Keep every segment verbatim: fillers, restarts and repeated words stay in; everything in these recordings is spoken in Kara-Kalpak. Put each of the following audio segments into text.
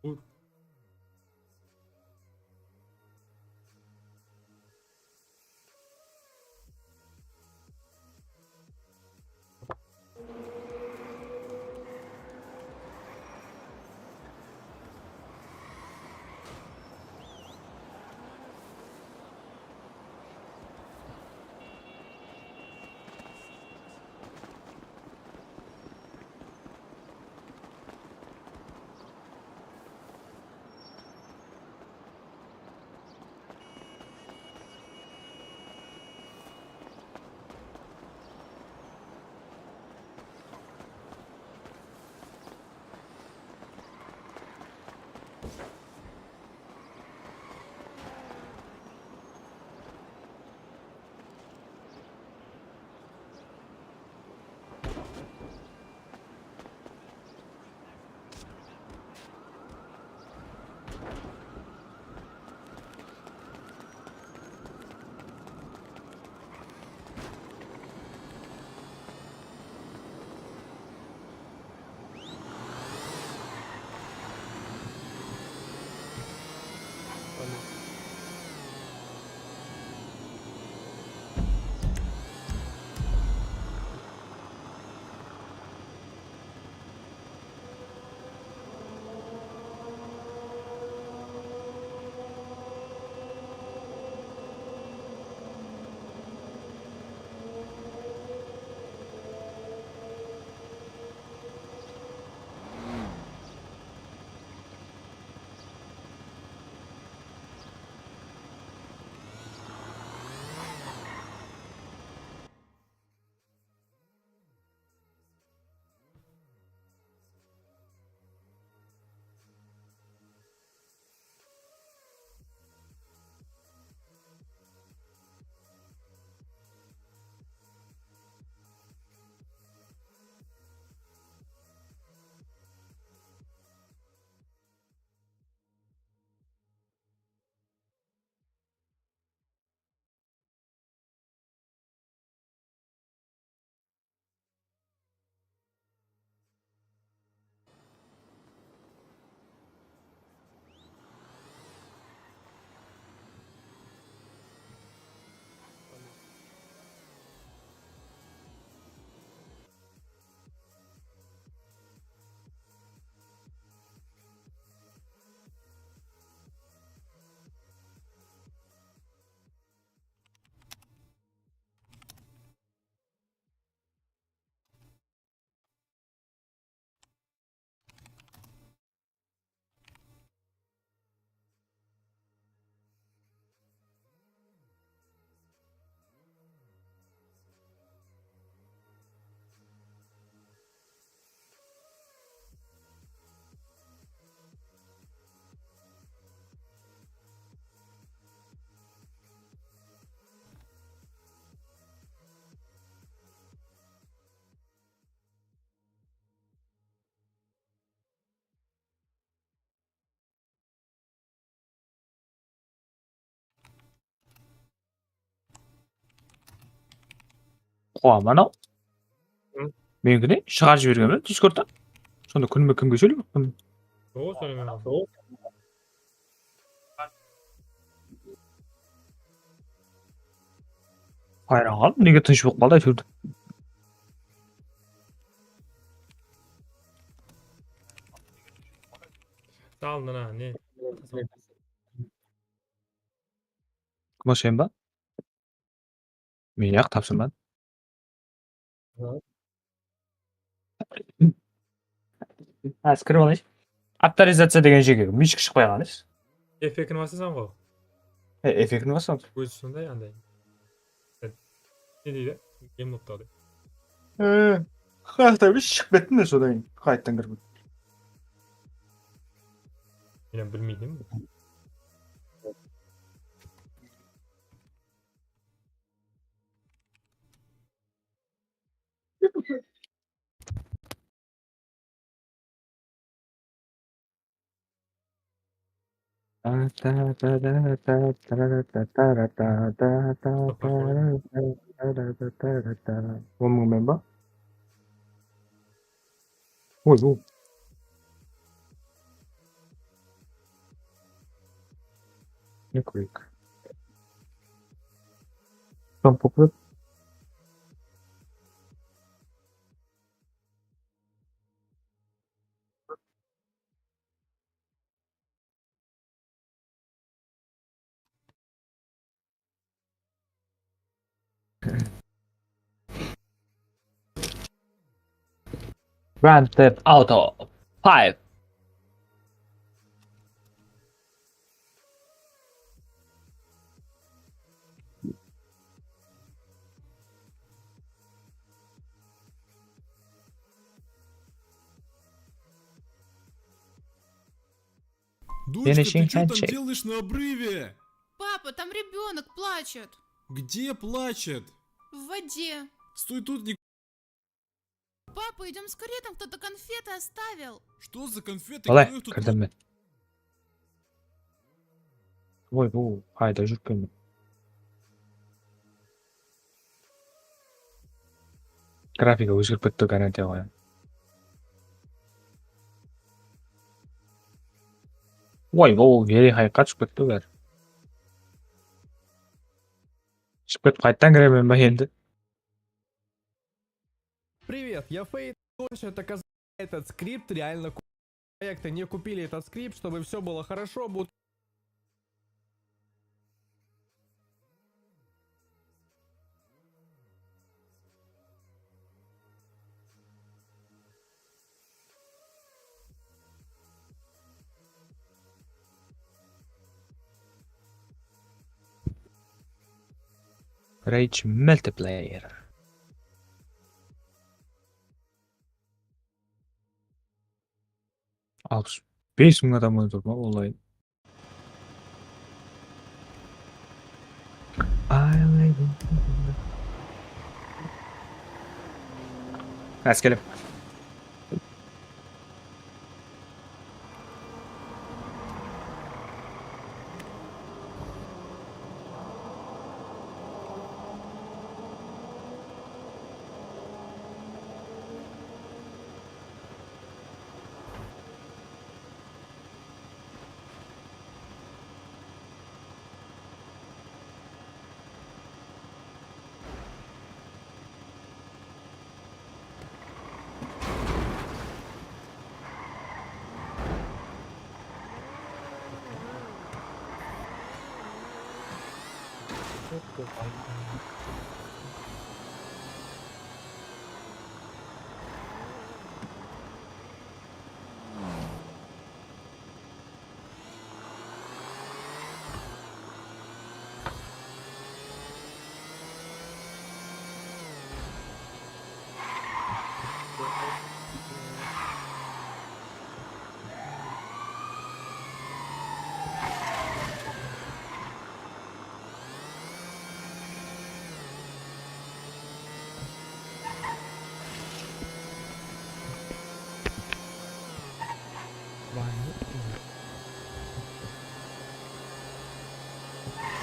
Buyur. Quwaman-aw. Hı. Meniki ne? Shıǵarıp jibergen be Discordtan? Sonda kúnbe kimge sóylep atırman? Joq, sóylememen. Hayran qaldım, nege tınısh bolıp qaldı, áytewir. Salındı, ne? Kim, sen ba? Men yaq tapsırmadım. Házir kirip alayınshı. Avtorizaciya degen jerge mıshka shıqpay qaldı. Effektin basasań ǵo. E, effektin basam. Ózi sonday, anday. Ne deydi? Game mode-ta. E, qıraqta bir shıǵıp kettim de, sodan keyin qaytadan kirdim. Men hám bilmeymen. On mıń men ba? Oy, oy. Ne kúreyik? Tom pukıp. Grand Theft Auto five. Дочка, ты чё там делаешь на обрыве? Папа, там ребёнок плачет. Где плачет? В воде. Стой тут, не... Папа, идём скорее, там кто-то конфеты оставил. Что за конфеты? Qalay? Кто их тут... Kirdim men. Oy, bul qayda júrken? Grafika ózgerip ketti, garantiya qoyaman. Oy, bul geriye qayaqqa túsip ketti bári. Túsip ketip qayttan kiremen ba endi? Привет, я Фейт. Точно это каз-, этот скрипт реально ку-, проекты не купили этот скрипт, чтобы всё было хорошо, будут... Rage Multiplayer. Alpıs bes mıń adam oynadı ma online? Áskelem.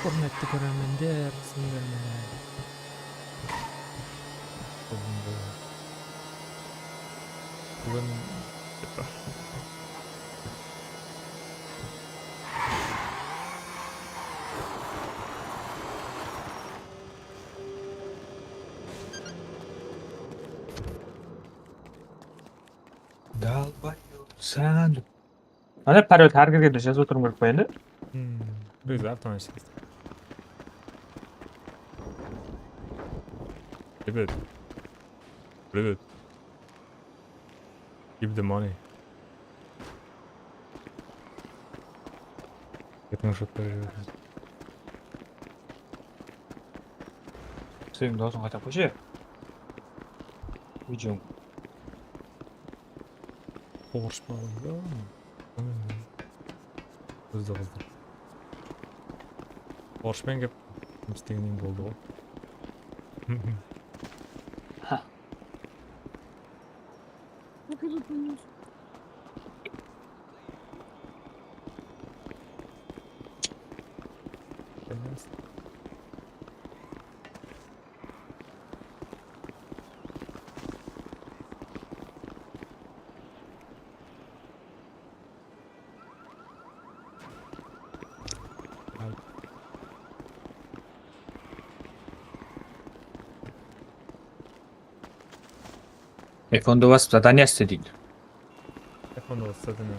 Húrmetli kóremenler, sizlermen. Búgin, búgin Dalbayıp, sen. Ana, parol hár kirgende jazıp otırıw kerek pa endi? Hmm, biz avtomatik. Привет. Привет. Give the money. Erteń ushıp bere bersin. Seniń dawısıń qayta qoyshı. Videoń. Orıs balam da. Bizdi qızdı. Orıspenen kep islegenim boldı ǵoy. Ha. F onda basıp zadaniya iste deydi. F onda basıp zadaniya.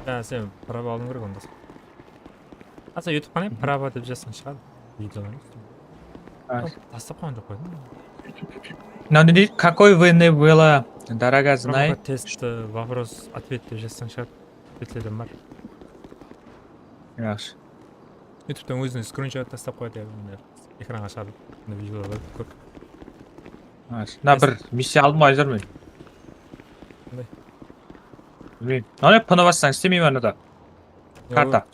Ya, sen prava alıń kerek onda. A, sen YouTube qanay prava dep jazsań shıǵadı. Videolardı. Ay. Tastap qoyǵan joq qoy. Mınaw ne deydi? Какой вы не было дорога знай. Prava test, e, вопрос, ответ dep jazsań shıǵadı. Betlerden bar. Yaqshı. YouTube'tan ózine skrinshot tastap qoyadı ya, bunday ekranǵa shıǵarıp, bunday videolar bar kóp. Yaqshı. Mına bir missiya aldım ǵoy, házir men. Qanday? Bilmeymen. Ana P-ni bassań islemey me anada? Ya, karta.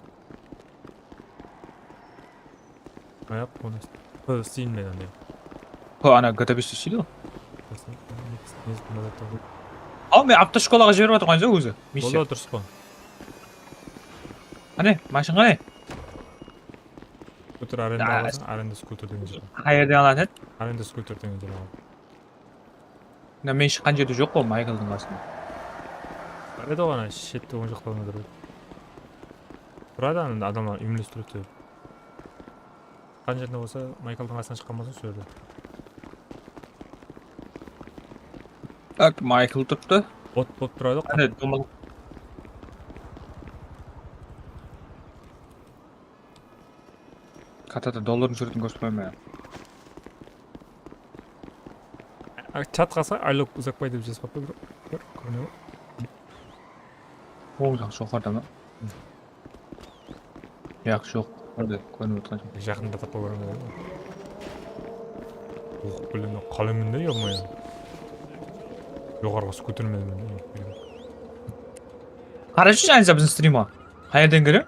Ayaq, onı. P isleyim men ane. P ana G T A beste isleydi ǵoy. Aw, men avtoshkolaǵa jiberip atırǵan joq ózi. Missiya. Boldı, durıs ǵoy. Qáne, mashın qáne? Skuter arenda alasań, arenda skuter degen jer. Qayerden alatın edi? Arenda skuter degen jer. Mına men shıqqan jerde joq ǵoy, Maykldıń qasında. Bar edi ǵoy, ana shette oń jaqta ornada. Turadı, anda adamlar úyimlestiredi. Qan jerinde bolsa, Maykldıń qasınan shıqqan bolsa, sol jerde. Tak, Maykl turıptı. Bot bolıp turadı. Qáne, domalaq. Kartada dollardıń súwretin kórsetip qoyma. A, chatqa sa, I love Uzakbay dep jazıp qoyıptı bir. Bir, kórine ma? Oń jaq joqarıda ma? Yaq, joq. Qáne, kórinip otqan joq. Jaqında tapa kóremiz. Oh, blin, qálemen de, ё-моё. Joqarıǵa skutermen men de. Qarashı, Anisa, biziń strimǵa. Qayerden kirem?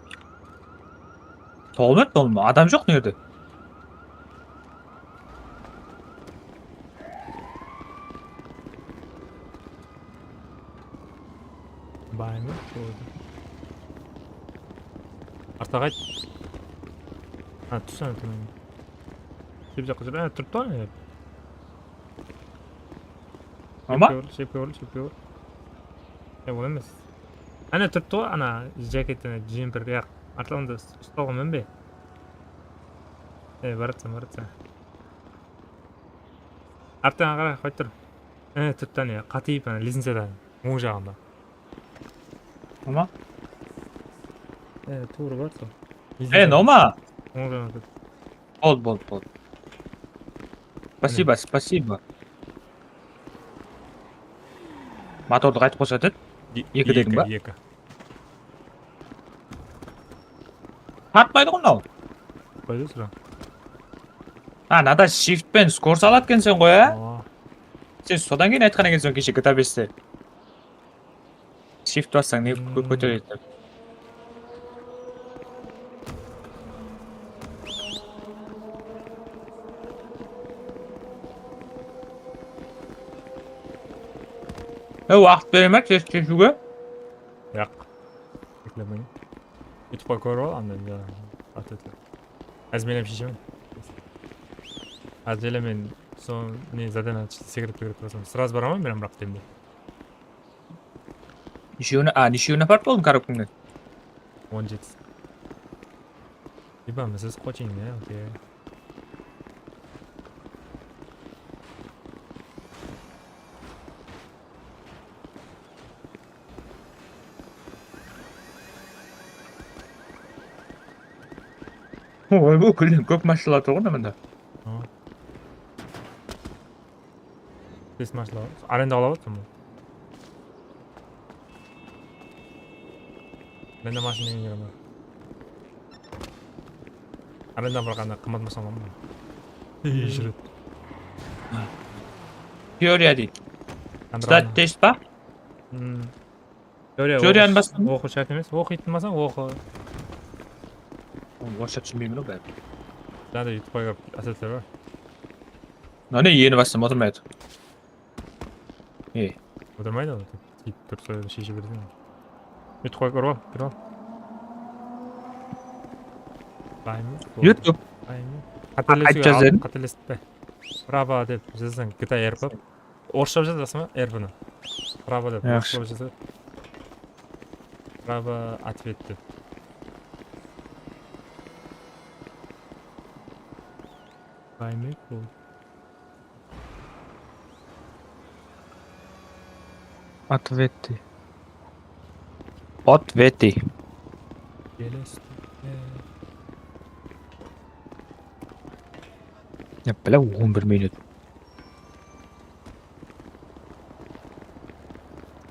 Tolma, tolma. Adam joq mına jerde. Bayma, boldı. Arta qayt. Ha, tús, ana, tús. Tep jaqqa júr. Ana, turıptı ǵoy, ana. Ama? Shepke ur, shepke ur, shepke ur. Ya, ol emes. Ana, turıptı ǵoy, ana, jaket, ana, jemper, yaq. Artlarında ustalǵa minbe? E, baratsań, baratsań. Artına qara, qoyıp tur. E, turıptı, ana, qatıyıp, ana, liznicada, oń jaǵında. Noma? E, tuwrı bar sol. E, Noma? Oń jaǵında turıptı. Boldı, boldı, boldı. Спасибо, спасибо. Motordı qaytıp qosat et. Eki degin ba? Eki. Tartpaydı ǵoy mınaw. Qoydı sıra. Ha, mınada shift penen skors aladı ekenseń ǵoy, á? Awa. Sen sodan keyin aytqan ekenseń keshe G T A beste. Shift bassań, ne kó-, kóteredi dep. E, waqıt bere ma, test sheshiwge? Yaq. Beklemeń. Youtubeqa kórip al, anda, ya, atletler. Házir men hám sheshemen. Házir ele men sol ne, zadan sekirip sekirip turasam. Sraz baraman men hám, biraq demde. Neshewine, a, neshewine part boldım korobkańnan? On jeti. Ибо, misliz qoching, ya, okey. Oy, bu kúlden kóp mashinalar tur ǵoy mında. Ha. Bes mashina bar. Arendaǵa alıp atırman. Mende mashina degen jer bar. Arenda bir qanday qımbat mashina alamın. Ey, júredi. Teoriya deydi. Stat test pa? Hmm. Teoriya. Teoriyanı oqıw, basladım. Oqıw shárt emes. Oqıytın bolsań, oqı. Orıssha túsinbeymen-aw bári. Mınada YouTube-qa kirip assetler bar. Mına ne, eni bassam otırmaydı. Ey. Otırmaydı ol. Kiyip turıp, sol jerden sheshe bereseń. YouTube-qa kirip al, kirip al. Bayım. YouTube. Bayım. Qátelesip al, qátelesip pe. Prava dep jazsań, G T A R P. Orıssha jazasız ba R P-ni? Prava dep, yaqshı, orıssha jazadı. Prava ответ dep. Baymek bol. Ответы. Ответы. Ya, bile, on bir minut.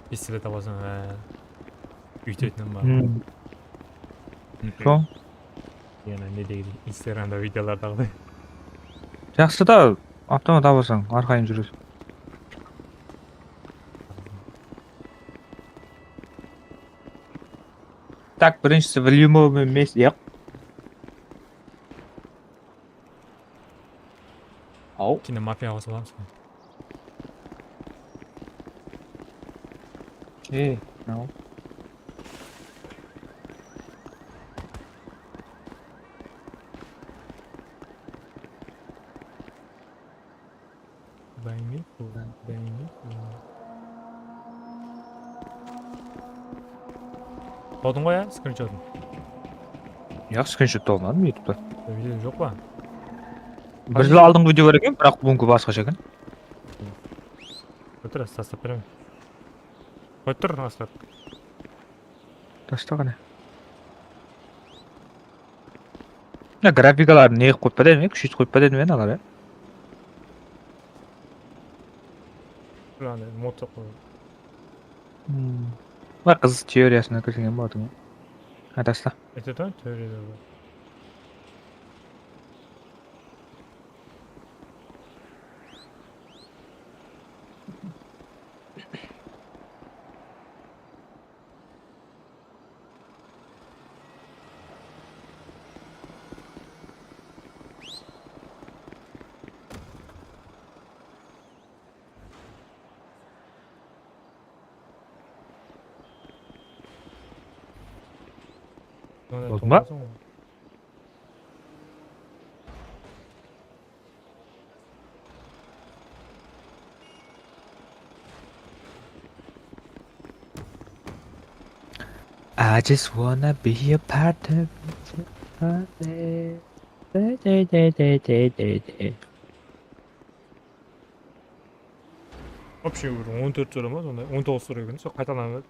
Pistolet alasań, há. Úytetin bar. Hmm. Sol. Yaǵnıy, ne deydi, Instagramda videolardaǵıday. Jaqsı da, avtomat alasań, arqayın júresiń. Tak, birinshisi в любом месте, yaq. Aw. Kine mafiyaǵa qosa alamız ba? Ey, no. Báńgi, báńgi. Aldıń ǵoy, ya, skrinshotın? Yoq, skrinshot almadım YouTube'ta. Video joq pa? Bir jıl aldınǵı video bar eken, biraq búgingi basqasha eken. Qoyıp tur, tastap beremen. Qoyıp tur, Asqar. Tasta qáne. Mına grafikaların ne qılıp qoyıp pa dedim, ya, kúsheytip qoyıp pa dedim, ya, alar, ya. Mına mod qılıp qoyıp. Hmm. Mına qız teoriyasına kirgen boldım. Ha, tasta. Aytadi, teoriyada bar. Boldı ma? I just wanna be a part of it. Вообще, bir on tórt soraw ma, sonday on toǵız soraw eken, sol qaytalanıp,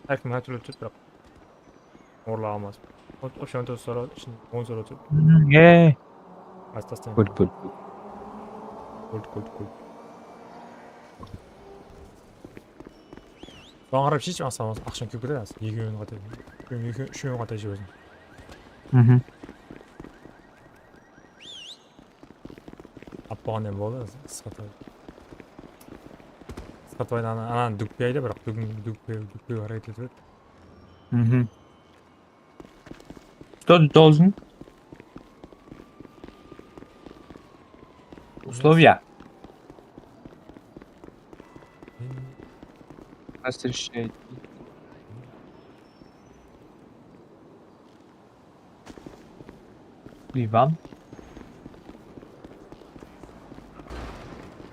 hár kim hár túrli túrip, biraq orınlap almaz. Вообще, on toǵız soraw, ishinde on soraw túrip. Ey. Házir taslaymız. Kúl, kúl, kúl. Kúl, kúl, kúl. Soǵan qarap sheship, aqsha, aqshań kóp ketedi házir. Ekewin qata, ekewin, úshewin qata jep alsın. Mhm. Ap bolǵan em boldı, Isqatbay. Isqatbaydı ana, ananı dúkpey ayda, biraq dúkin, dúkpey, dúkpey háreket etip edi. Mhm. Что ты должен? Условия. Разрешает. Иван.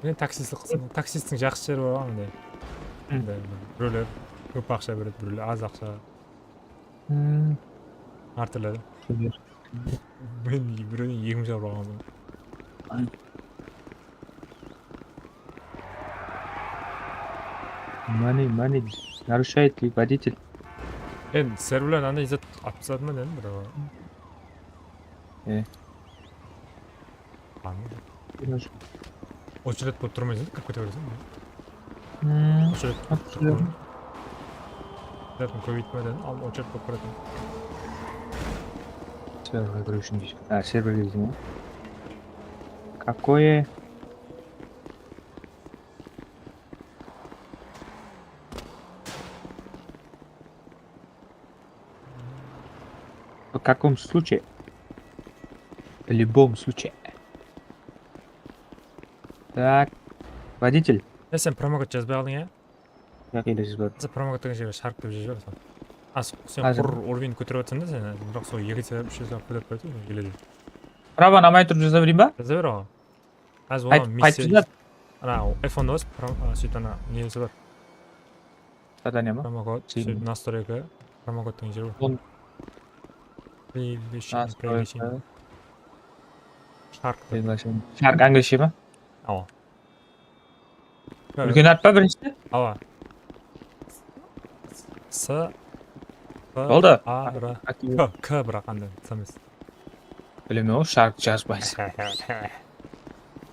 Mine taksistlik qılsın. Taksisttiń jaqsı jeri bar ǵoy mine. Hı. Mine, birewler kóp aqsha beredi, birewler az aqsha. Hmm. Hár túrli. Super. Men birewden eki mıń alǵanman. Money, money. Нарушает ли водитель? Endi serverler anday zat alıp tasladı ma dedim, bir de. E. Anladım. Очередь bolıp turmaysań, kirip kete bereseń. Hmm. Очередь bolıp turmaysań. Zaten kóbeytpeden al, очередь bolıp turatuǵın. Serverge kiriw ushın deysiz. Ha, serverge deysiz ba? Какое? В каком случае? В любом случае. Так, водитель. Ya sen promokod jazbay aldıń, ya? Yaq, ele jazbadım. Sen promokod degen jerge shark dep jaza ber. A, sen qur уровень kóterip atırsań da sen, biraq sol eki ese, úsh ese kóterip qoydı, ele de. Права namay turıp jaza bereyin ba? Jaza ber oǵan. Házir oǵan qaytıp, qaytıp jazar. Ana, F ondı bas, pro-, a, sóyt ana, nesi bar? Задание ma? Promokod, sóyt, настройка, promokodtıń jeri bar. On. Приглашение, приглашение. Shark. Приглашение. Shark anglishe ma? Awa. Úlken at pa birinshisi? Awa. S, P, Boldı. A, R. K, K, biraq anda S emes. Bilemen, o sharık jazbaysız.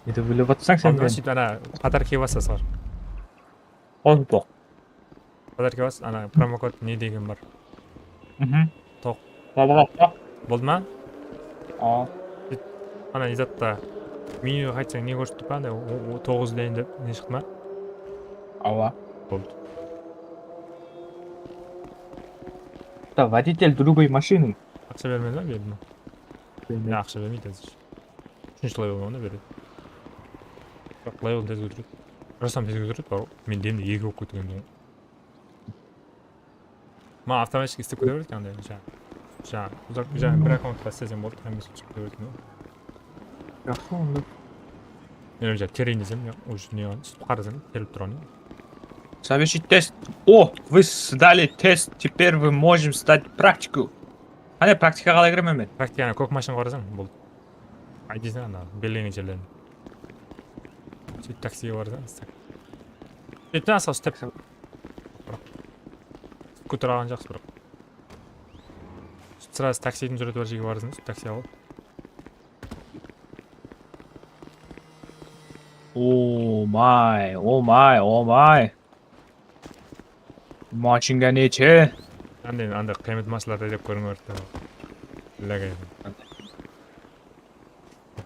Nede bilip atırsań sen? Ondan sóytip ana podarka bassa sar. Ol boq. Podarka bas, ana promokod ne degen bar. Mhm. Toq. Boldı ma? Aa. Ana izatta menyuǵa qaytsań ne kórsetip pa, anda toǵız deyin dep ne shıqtı ma? Awa. Boldı. Да, водитель другой машины. Aqsha bermedi ma, berdi ma? Bermedi. Ya, aqsha bermeydi házir. Úshinshi level onda beredi. Biraq leveldi tez kóteredi. Rustam tez kóteredi, bar ǵoy. Men demde eki bolıp ketken. Ma avtomatik islep kete beredi endi, jańa. Jańa, uzaq, jańa bir akkaunt islesem boldı, hámmesi shıǵıp kete beredi. Jaqsı onda. Men ózi tereyim desem, ya, уже ne, qarasam, terilip turǵan. Совершить тест. О, вы сдали тест, теперь вы можем сдать практику. Qáne, praktikaǵa qalay kiremen men? Praktikana kók mashinaǵa barasań, boldı. Aytasań ana, belgilengen jerlerin. Sóytip taksige barasań, stak. Sóytip asqa ústep. Biraq skuter alǵan jaqsı, biraq. Srazı taksidiń júreti bar jerge barasań, sóytip taksi al. Oh my, oh my, oh my. Mashinga neche? Anda, anda qıymet mashinlarda dep kóriń orta. Lagay.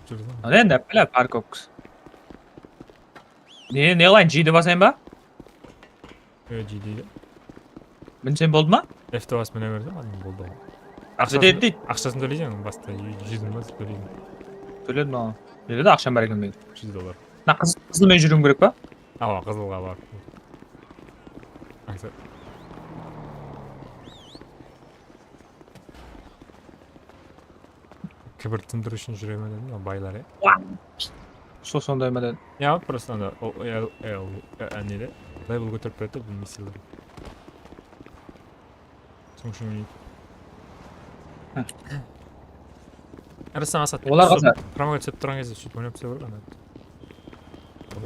Júrsin. Ana endi, bile, parkovkası. Ne, ne qılayın, G-di basayın ba? Yo, G deydi. Minsem boldı ma? F-ti basıp mine bersem, boldı. Aqshasın, deydi, deydi. Aqshasın tóleyseń, basta júz mıń basıp tóleyseń. Tóledim maǵan. Mende de aqsham bar eken meniń. Júz dollar. Mına qızıl, qızıl men júriwim kerek pa? Awa, qızılǵa barıp. Ańsa. Kibir tındırıw ushın júre me dedim, o baylar, ya. Sol sonday ma dedim. Ya, просто anda, o, el, el, e, nede? Level kóterip beredi, bul misildi. Sonıń ushın oynaydı. Rustam, Asat, olar qalsa, promoga túsip turǵan gezde sóytip oynap túse ber, ana.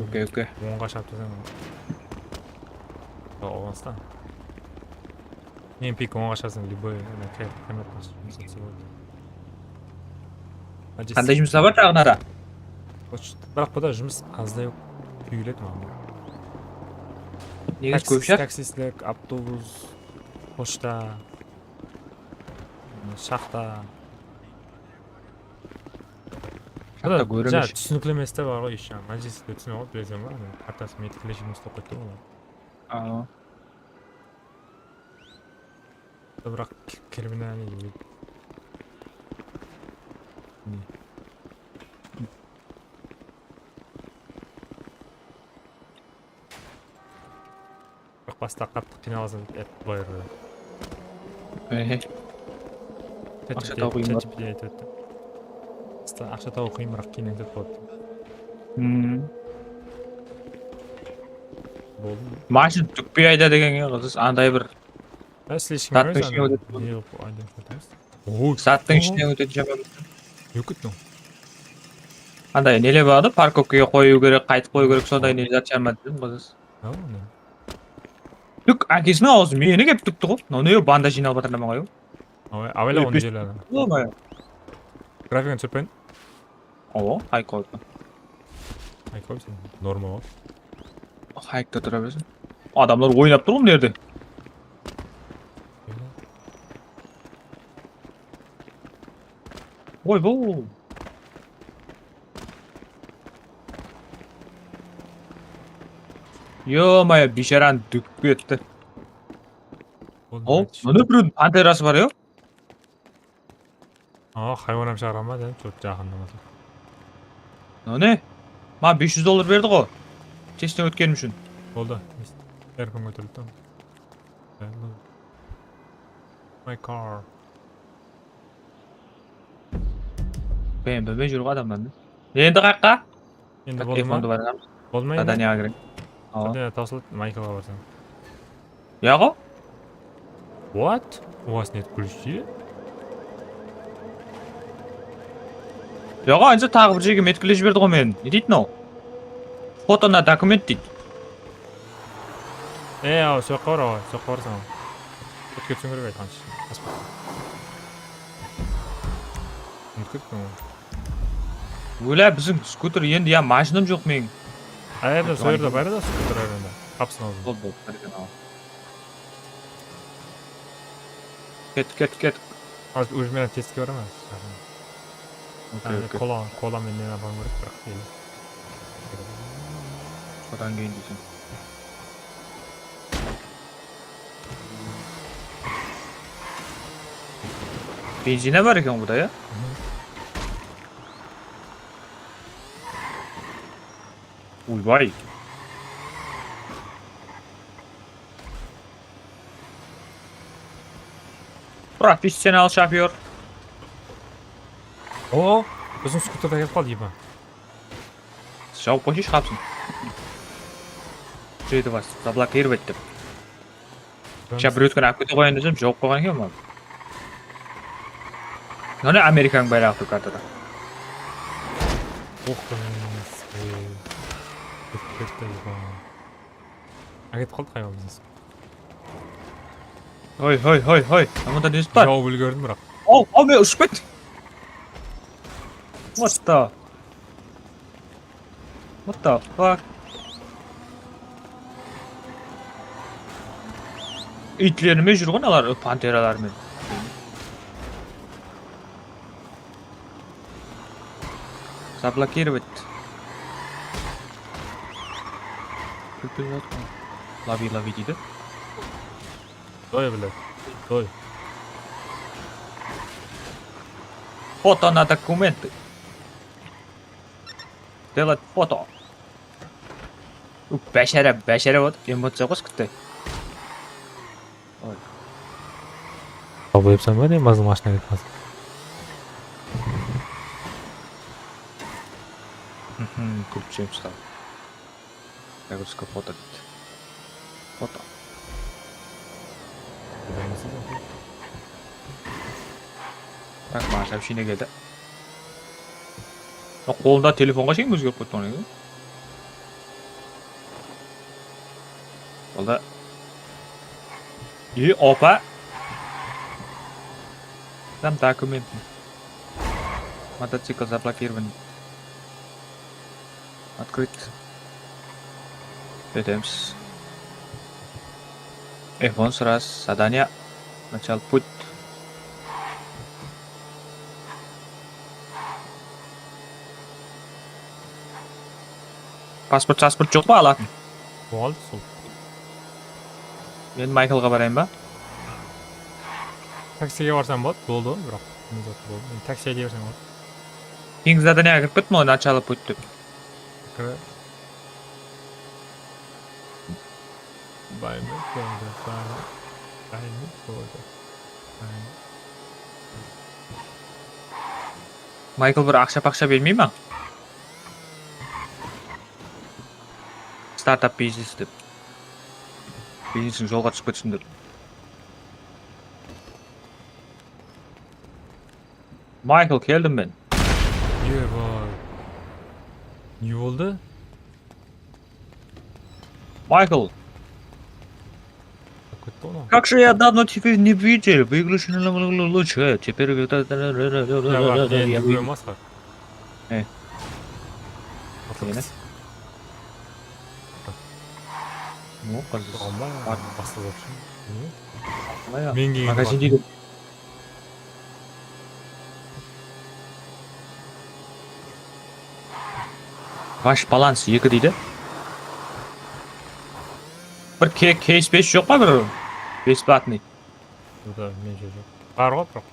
Okey, okey. Onǵa shaptasań. Oǵlasta. Men pik onǵa shapsam, любой, ana, kayf, kayf. Qanday jumıslar bar taǵı nara? Biraq bu da jumıs azday túyiledi maǵan. Negisi kóp shaq? Taksistlik, avtobus, pochta, shaxta. Shaxta kórimesh. Túsinikli meste bar ǵoy, ещё. Majlislikte túsine ǵoy, bileseń ba? Qartası metikleshik meste qoyıptı ǵoy. Awa. Biraq ki-, kiribine ne deydi? Biraq basta qattı qıynalasań, dep, bılayırdı. Ehe. Aqsha tabıw qıyın. ChatGPT aytıp etti. Basta aqsha tabıw qıyın, biraq keyin aytıp boladı. Hmm. Boldı. Mashina túkpey ayta degen qızız, anday bir. Zattıń ishine ótedi. Zattıń ishine ótedi jaman. Anday neler bar ǵoy, parkovkaǵa qoyıw kerek, qaytıp qoyıw kerek, sonday ne zat jaman dedim qızız. Túk, ákesiniń awzı meni kelip túkti ǵoy. Mınaw ne, banda jıynalıp atır ma ǵoy? Awayla onı jerledi. Grafikin túsirip qoyın. Awa, hayk qoyıptı. Hayk qoyıp sen, normal ǵoy. Haykta tura bersin. Adamlar oynap tur ǵoy mına jerde. Oy, bu. Yo-moyo, biyshara dúkip ketti. Ol, mına birewdiń panterası bar, yo. Aa, haywan hám shıǵara ma, dep, jaqınlamasa. Mına ne? Maǵan bes júz dollar berdi ǵo. Testten ótkenim ushın. Boldı. Erkin kóterildi. My car. BMW júr ǵo adamlardıń. Endi qayaqqa? Endi boldı ma? Boldı ma endi? Zadaniyaǵa kireyik. Awa. Zadaniya tawsıladı, Mayklǵa barsań. Yaǵo? What? У вас нет ключей? Yaǵo, anca taǵı bir jerge metkile jiberdi ǵo meni. Ne deydi mınaw? Foto na dokument deydi. E, awa, soyaqqa bar, awa, soyaqqa barsań. Ótke túsiń kerek aytqansha. Aspaqqa. Umıtıp kettiń ǵoy. Ólá, biziń skuter endi, ya, mashinam joq meniń. Qayerda, sol jerde bar edi skuter, árende. Qapıstıń aldında. Sol, sol, árende al. Ket, ket, ket. Házir уже menen testke baraman. Okey, okey. Kola, kola menen alıwım kerek, biraq ele. Sodan keyin deyseń. Benzina bar eken buda, ya? Uybay. Professional shofyor. O, biziń skuter de kelip qaldı, eba. Jawıp qoyshı, shıǵapsın. Jedi bas, заблокировать dep. Sha bir ótken alıp kete qoyayın desem, jawıp qoyǵan eken maǵan. Mine Amerikanıń bayraǵı tur kartada. Oh, ketip ketti, eba. Áketip qaldı hayal biznes. Hoy, hoy, hoy, hoy. Amanda ne bar? Jawıp úlgerdim, biraq. Aw, aw, men ushıp kettim. What the? What the fuck? Iytlerime júr ǵoy alar, panteralar menen. Заблокировать. Kúlip atır. Лови, лови deydi. Doy, блядь. Doy. Фото на документы. Сделать фото. U, báshara, báshara otır, emociya qosıp ketti. Oy. Al, qoyıpsań ba, ne mazlum mashina ketip qalsın. Mhm, kúlip júremiz házir. Загрузка фото deydi. Фото. Tak, maǵan сообщение keldi. Qolında telefonǵa shekem ózgerip qoydı onı. Oldı. E, opa. Там документы. Мотоцикл заблокирован. Открыть. Etemiz. F on раз. Задание. Начал путь. Pasport, pasport joq pa alatın? Boldı sol. Men Mayklǵa barayın ba? Taksige barsań boladı, boldı, biraq. Ne zat boldı. Men taksiye bersem boladı. Keyingi zadaniyege kirip kettim ǵoy, начало путь dep. Kire. Baymet boldı, baymet. Baymet boldı. Baymet. Maykl bir aqsha-paqsha bermey ma? Startup biznes dep. Biznesiń jolǵa túsip ketsin dep. Maykl, keldim men. Eba. Ne boldı? Maykl. Ketti ǵoy. Как же я давно тебя не видел. Выключен лучше. Теперь... Bar, men júgiremen, Asqar. E. Atla. Neni? Kit. Mı, qız? Aman, basqa zat ushın. Ne? Qalay? Magazindegi. Ваш баланс eki deydi. Bir ke-, кейс bes joq pa bir бесплатный? Burada mende joq. Bar ǵoy, biraq.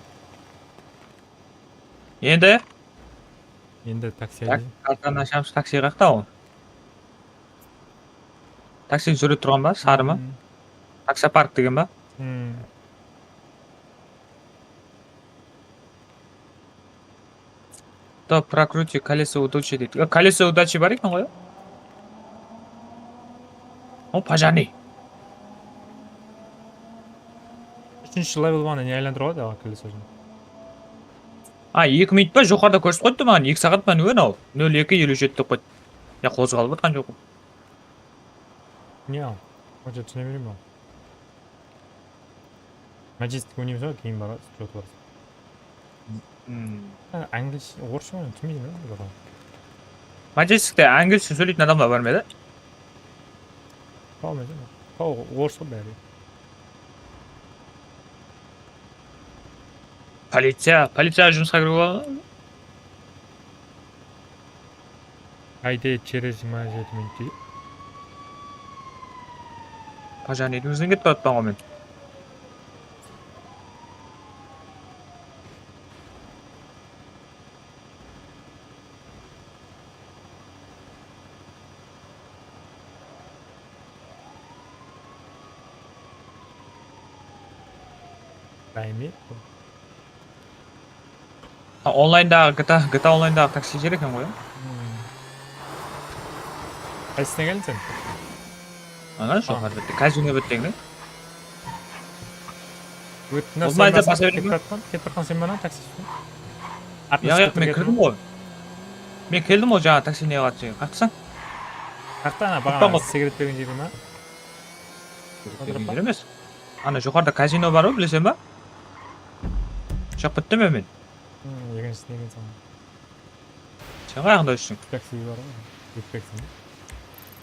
Endi? Endi taksi. Tak, kartanı ashamız, taksi qayaqta ol? Taksini súreti turǵan ba, sarı ma? Hmm. Taksopark degen ba? Hmm. To прокрути колесо удачи deydi. E, колесо удачи bar eken ǵoy. O, пожарный. Úshinshi level ǵana ne aylandırıp aladı, aǵa, колесо ushın? A, eki minut pa, joqarıda kórsetip qoydı maǵan, eki saat pa ne anaw? Nol eki elli jeti dep qoydı. Ya, qozǵalıp atqan joq. Ne al? Qancha túsine bereyim al. Majestik oynaymiz ba, keyin bararız, что-то bararız. Hmm. Ha, anglis, orıssha oynaydı, túsinbeymen, bir. Majestikte anglisce sóyleytin adamlar bar ma edi? Tawmaysań. Taw, orıs ǵoy bári. Policiya, policiyaǵa jumısqa kiriwge boladı ma? Ayde через жиырма жеті минут deydi. Pajan, úyińizden ketip atırman ǵoy men. Báyme. Ha, onlayndaǵı G T A, G T A onlayndaǵı taksi jer eken ǵoy, ya? Hmm. Qaysısına keldiń sen? Ana, joqarı bette, kazino bettegińde. Ol sen mayda basa bereyim ketip atqan, ketip atqan sen bana taksi. Yaq, yaq, men kirdim ǵoy. Men keldim ǵoy, jańa taksi nege atsań. Qaqsań? Qaqta, ana, baǵana sigaret bergen jeri ma? Sigaret bergen jer emes. Ana, joqarıda kazino bar ǵoy, bileseń ba? Shıǵıp kettim men. Hmm, ekinshisi negen soń? Sen qayaqta úylerseń? Taksi bar ǵoy, ótpekseń.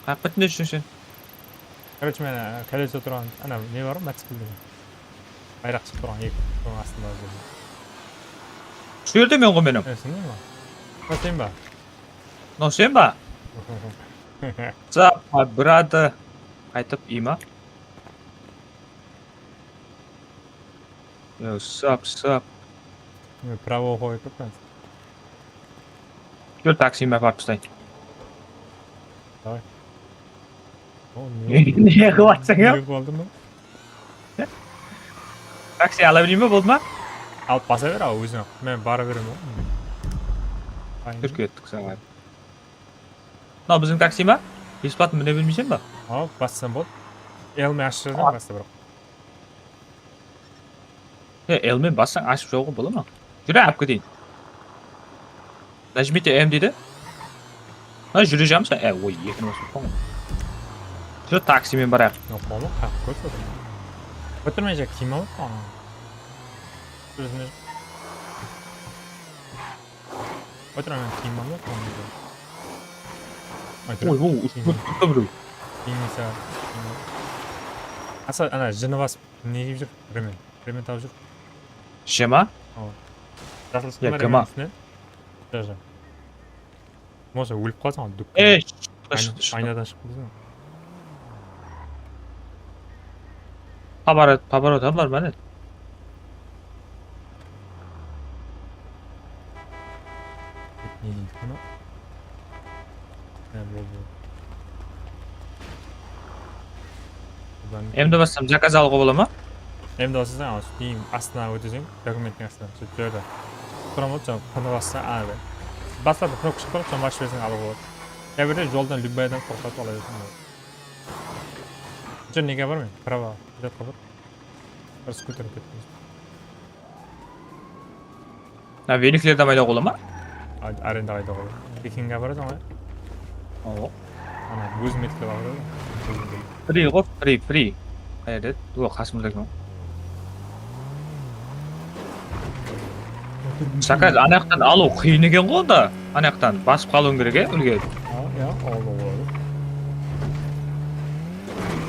Qayaqta úylerseń sen? Короче, men, e, koleso turǵan, ana, ne bar ǵoy, mototsiklde. Bayraq shıǵıp turǵan eki, sonıń astında. Usı jerde men ǵoy menim. E, sen ba? Mınaw sen ba? Mınaw sen ba? Sap, brother. Qaytıp, ima? Yo, sup, sup. Yo, pravo qoyıp turıppan. Júr, taksime aparıp taslayın. Davay. O, ne? Ne qılıp atsań, ya? Ne qılıp aldım ba? Taksi ala bereyim be, boldı ma? Alıp basa ber, al, óziń al. Men bara beremen ǵoy. Júr, kettik, saǵan. Mınaw biziń taksi ma? Besplatno mine bilmeyseń ba? Al, bassań boldı. Elmen ashıp jiberseń basta, biraq. He, elmen bassań, ashıp jabıwǵa bola ma? Júre, alıp keteyin. Нажмите M deydi. Ha, júre jamsa. E, oy, ekini basıp qoyıń. Júr, taksimen barayıq. Yoq, bolma, qaqıp kórse. Ótirmey jaq, kiyim alıp qoyıń. Ózine. Ótir, ana, kiyim bar ma? Ótir. Oy, oy, ushıp ótip turıptı birew. Kiyim ise, asa, ana, jini basıp, ne kiyip júr? Remen. Remen tawıp júr. Jema? Awa. Jasıl shıqtı ma remenniń ústinen? Ja, ja. Bolmasa ólip qalasań ǵoy, dúk. Ey, aynadan shıqtı deseń. Поворот, поворот bar ma ne? Ne deydi bunı? Ha, boldı. Endi bassam, zakaz alıwǵa bola ma? Endi bassań, ana, sóytip astına óteseń, dokumenttiń astına. Sóytip júredi. Turaman, soń P-ni bassań, ana, baslarda knopka shıǵıp turadı, soń basıp jiberseń, alıwǵa boladı. Ya bir de joldan любой adam toqtatıp ala bersin. Júr, nege barmay? Prava, jatqa bar. Bir skuter ketken. Ha, veliklerdi aydawǵa bola ma? Ar-, arendaǵa aydawǵa bola. Pekinge barasań ǵoy. Awa. Ana, ózim etkilep alıp. Free ǵoy, free, free. Qayerde? O, qasımda eken. Zakaz, anaqtan alıw qıyın eken ǵoy onda. Anaqtan basıp qalıwıń kerek, e, úlge. A, ya, alıwǵa boladı.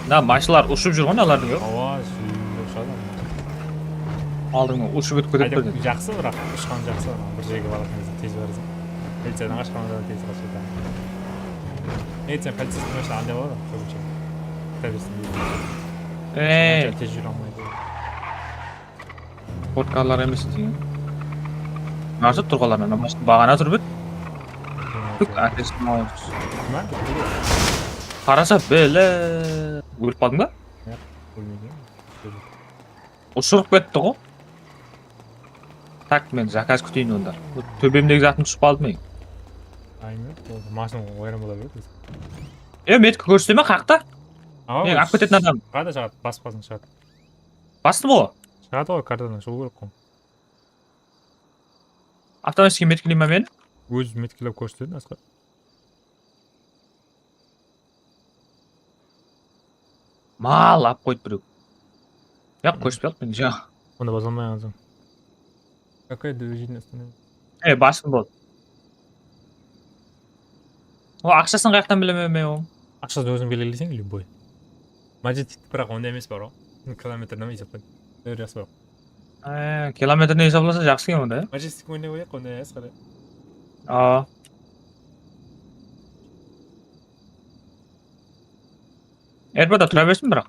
Mına mashinalar ushıp júr ǵoy, alardıń, yoq? Awa, sóyip ushıp. Aldıńnan ushıp ótip ketedi birden. Jaqsı, biraq, ushqan jaqsı, biraq, bir jerge baratın gezde tez barasań. Policiyadan qashqanda da tez qashadı. Ey, sen policiyskiy mashina alday boladı, kóbinshi. Kúte bersin deydi. Ey. Tez júre almaydı. Sportkarlar emes degen. Narsa turǵanlarına mashina baǵana turıp edi. Tuk, ákesiniń awız. Qarasa, bele. Ólip qaldıń ba? Yoq, ólmegen. Ushırıp ketti ǵo. Tak, men zakaz kúteyin onda. Tóbemdegi zatım túsip qaldı men. Aynen, boldı. Mashina wayran bola beredi. E, metki kórseteme, qaqta? Awa, men alıp ketetin adam. Shıǵadı, shıǵadı, basıp qalsın, shıǵadı. Bastım ǵo. Shıǵadı ǵoy, kartadan shıǵıw kerek ǵo. Avtomatiski metkiley ma meni? Ózi metkilep kórsetedi, Asqar. Mal alıp qoydı birew. Yaq, kórsetpey atır men, ja. Onda baza almay qalsam. Какой движение остановить? E, bastım, boldı. O aqshasın qayaqtan bilemen men onıń? Aqshasın óziń belgileseń, любой. Majestik, biraq onda emes bar ǵo. Kilometrden esaplaydı. Teoriyası bar. E, kilometrden esaplasa jaqsı eken onda, ya? Majestik oynay qoyayıq, onda ya, Asqar. A. Airportta tura bersin, biraq.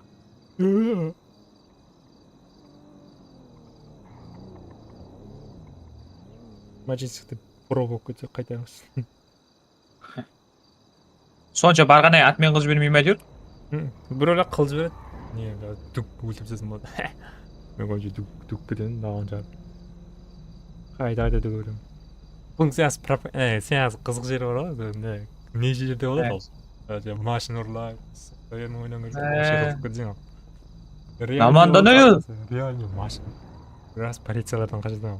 Majestikti pro bolıp ketse qaytarıńız. Sonsha barǵanay atmen qılıp jibermey me, áytewir? Hı, bir oylap qılıp jiberedi. Ne, dúk óltirip taslasam boladı. Men qoyınca dúk, dúk ketedi, dawın jarıp. Qayda, qayda dúk óltirem. Bunıń sıyaqlı prop-, e, sıyaqlı qızıq jeri bar ǵoy, ne, ne jerde boladı al? Mashina urlaydı, soyerni oynan kórse, вообще qızıq ketedi. Realnıy, realnıy mashina. Biraz policiyalardan qashadı al.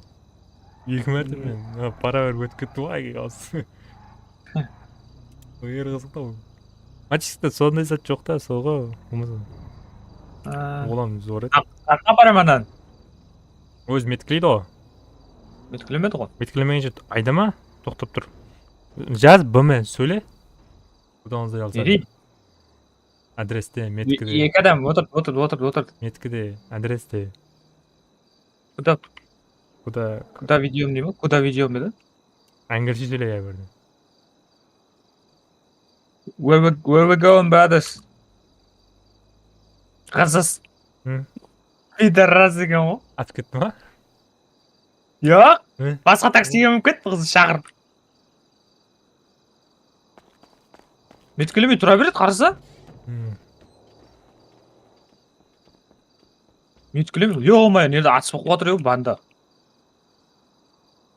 Eki márte men, ha, para berip ótip kettim ǵoy, aykeqalsız. Ol jer qızıq ta ol. Majestikte sonday zat joq ta, sol ǵoy, bolmasa. Olam zor edi. Qaqqa aparaman. Ózi metikleydi ǵoy. Metiklemedi ǵoy. Metiklemegenshe aydama, toqtap tur. Jaz, B M, sóyle. Kudan zayal. Adreste, metkide. Eki adam otırdı, otırdı, otırdı, otırdı. Metkide, adreste. Куда? Куда? Куда ведём deydi me? Куда ведём dedi. Ángilshe sóyley, ya, birden. Where we, where we going, brothers? Qızız. Hı? Pidaras eken ǵoy. Atıp ketti ma? Yoq. Basqa taksiye minip ketti, qızı shaqırıp. Metkelemey tura beredi, qarasa. Metkelemey, yo-moyo, nerde atıs bolıp atır, yo, banda.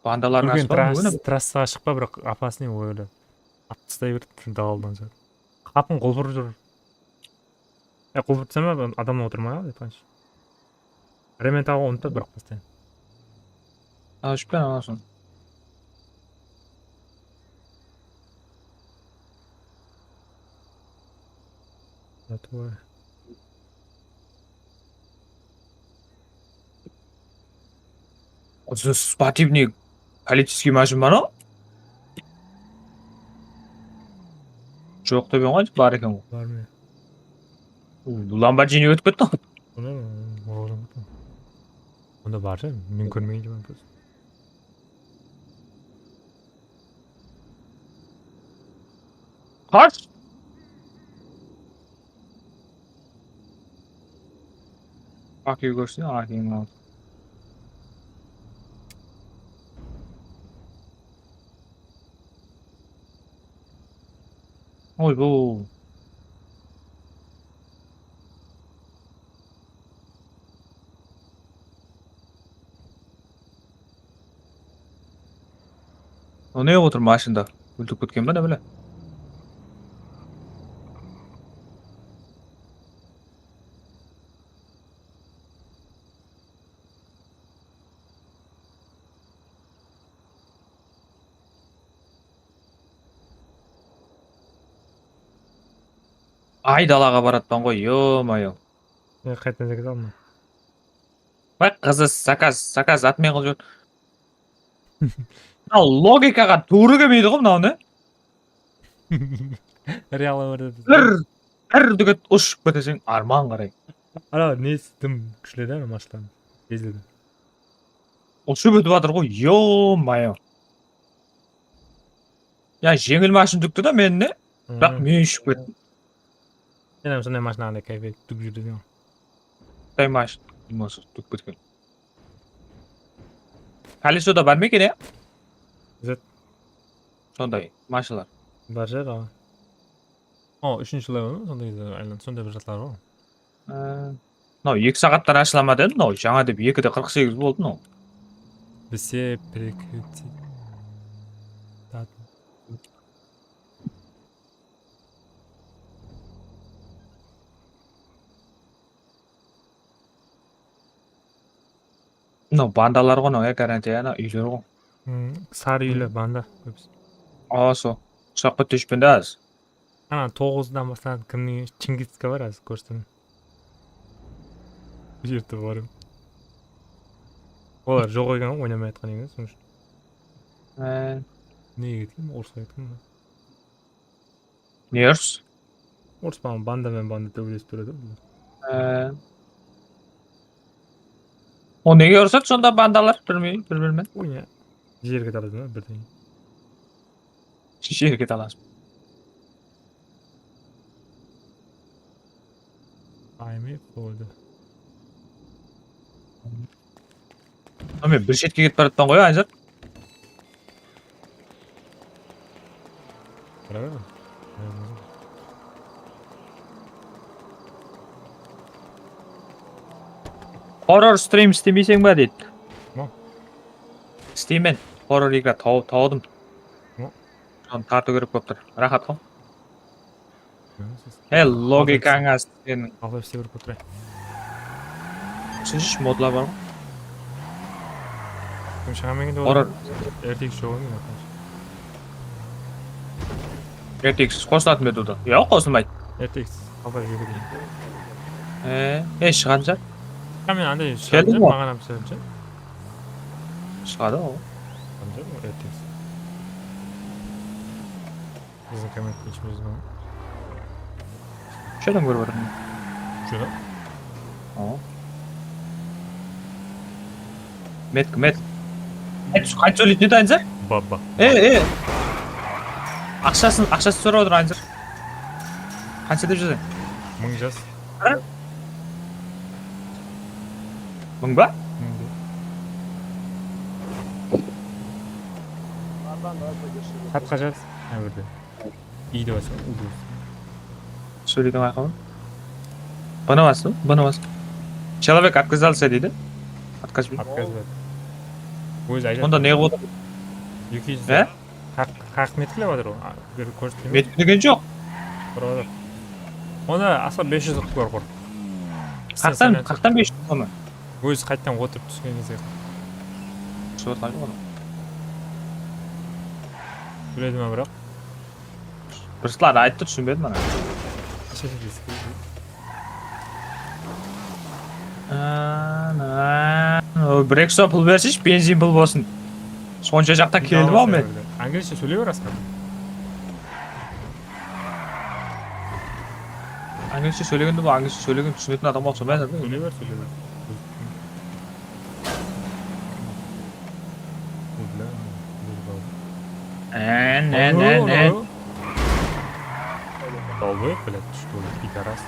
Bandalardıń atıs bolıp, trassaǵa shıqpa, biraq опасный, oyla. Atıp taslay beredi, dawaldan. Qapın qulpırıp júr. E, qulpırtsam, adamlar otırmay qaldı, aytqansha. Remen taǵıp unıttı, biraq, постоянно. Ashıp pen alasın. Yatı bar. Usı спортивный полицейский mashina ma? Joq dep edim ǵoy, bar eken ǵoy. Bar ma? Lamborghini ótip ketti ǵoy. Onda bar shıǵar, men kórmegen shiman просто. Qash! Akı kórse, akıyıń al. Oy, bu. O ne otır mashinada? Últip ketken be, ne bile? Ay, dalaǵa baratpan ǵoy, yo-moyo. E, qaytadan zakaz alma. Baq, qızı zakaz, zakaz atmen qılıp júr. Mınaw logikaǵa tuwrı kelmeydi ǵoy mınaw, ne? Real ómirde biz bir, bir dúget ushıp keteseń arman qaray. Anaw nesi dım kúshli da, anaw mashinadan. Tezligi. Ushıp ótip atır ǵoy, yo-moyo. Ya, jeńil mashina túkti da meni, ne? Biraq men ushıp kettim. Sen hám sonday mashinaǵa káyfiyat túgip júrding. Qıtay mashina, bolmasa túgip ketken. Kolesoda bar ma eken, ya? Zat. Sonday mashinalar. Bar shıǵar, awa. O, úshinshi level ma? Sonday aylan, sonday bir zatlar bar. Ee, mınaw eki saattan ashıla ma dedim, mınaw jańa dep ekide qırq segiz boldı mınaw. Bizde прекратить. Mınaw bandalar ǵoy, mınaw, ya, garantiya, ana úyler ǵoy. Hmm, sarı úyler banda kóbisi. Awa, sol. Ushırap ketpeshpen da az. Ana, toǵızdan baslanıp kimniń Chingizka bar, házir kórsetemen. Bul jerde barım. Olar joq eken, oynamay atqan eken, sonıń ushın. Há. Nege ketken? Orısqa ketken be? Ne orıs? Orıs baǵan banda menen banda tóbelesip beredi ǵoy. Há. O nege urısadı sonda bandalar? Bilmeymen, bir-biri menen. Oyna. Jerge taladı ma birden? Jerge taladı. Ayme qoydı. Áme, bir shetke ketip baratpan ǵoy, Anzır. Qara ber. Horror stream istemeyseń ba deydi. Ne? İsteymen. Horror igra taw-, tawdım. Ne? Sonı tartıw kerek bolıp tur. Raxat ǵo. He, logikańa seniń. Qalay islep berip otıray? Úshinshi modlar bar ǵo. Kim shıǵa megen de Horror. R T X joq eken. R T X qosıladı ma edi oda? Yoq, qosılmaydı. R T X qalay júredi? E, e, shıǵadı. Ha, men anday Keldi shıǵadı, ma? Maǵan hám sızdı. Shıǵadı ǵo. Anday R T X. Biziń kommentteń ishimizde. Úsh adam kórip atırman. Úsh adam? Awa. Metki, met. Qayt, qayt sóyleydi, ne aytsa? Babba. E, e. Aqshasın, aqshasın sorap atır, Anzır. Qansha dep jazayın? Mıń jaz. Ha? Mıń ba? Mıń ba? Xatqa jaz. Mına jerde. I dep aytsam, u dep. Sóyleydiń ayqabı. Bana bas, bana bas. Человек отказался deydi. Отказ. Отказ berdi. Ózi aytadı. Onda ne qılıp atır? Eki júz. He? Haq, haq metkilew atır ol. A, bir kórsetpey me? Metkilew joq. Brother. Onda asqa bes júz qılıp kór qur. Qaqtan, qaqtan bes júz qılma. Ózi qayttan otırıp túsken gezde. Túsip atqan joq onı. Biledi ma, biraq? Ruslan ayttı, túsinbedim ana. Ana, o, bir-eki som pul bersinshi, benzin pul bolsın. Sonsha jaqtan keldim-aw men. Anglishe sóyley ber, Asqar. Anglishe sóylegende bul, anglishe sóylegen túsinetin adam bolsa, men. Sóyley ber, sóyley ber. An, an, an, an. Долбоёб, блядь, что ли, пидорас.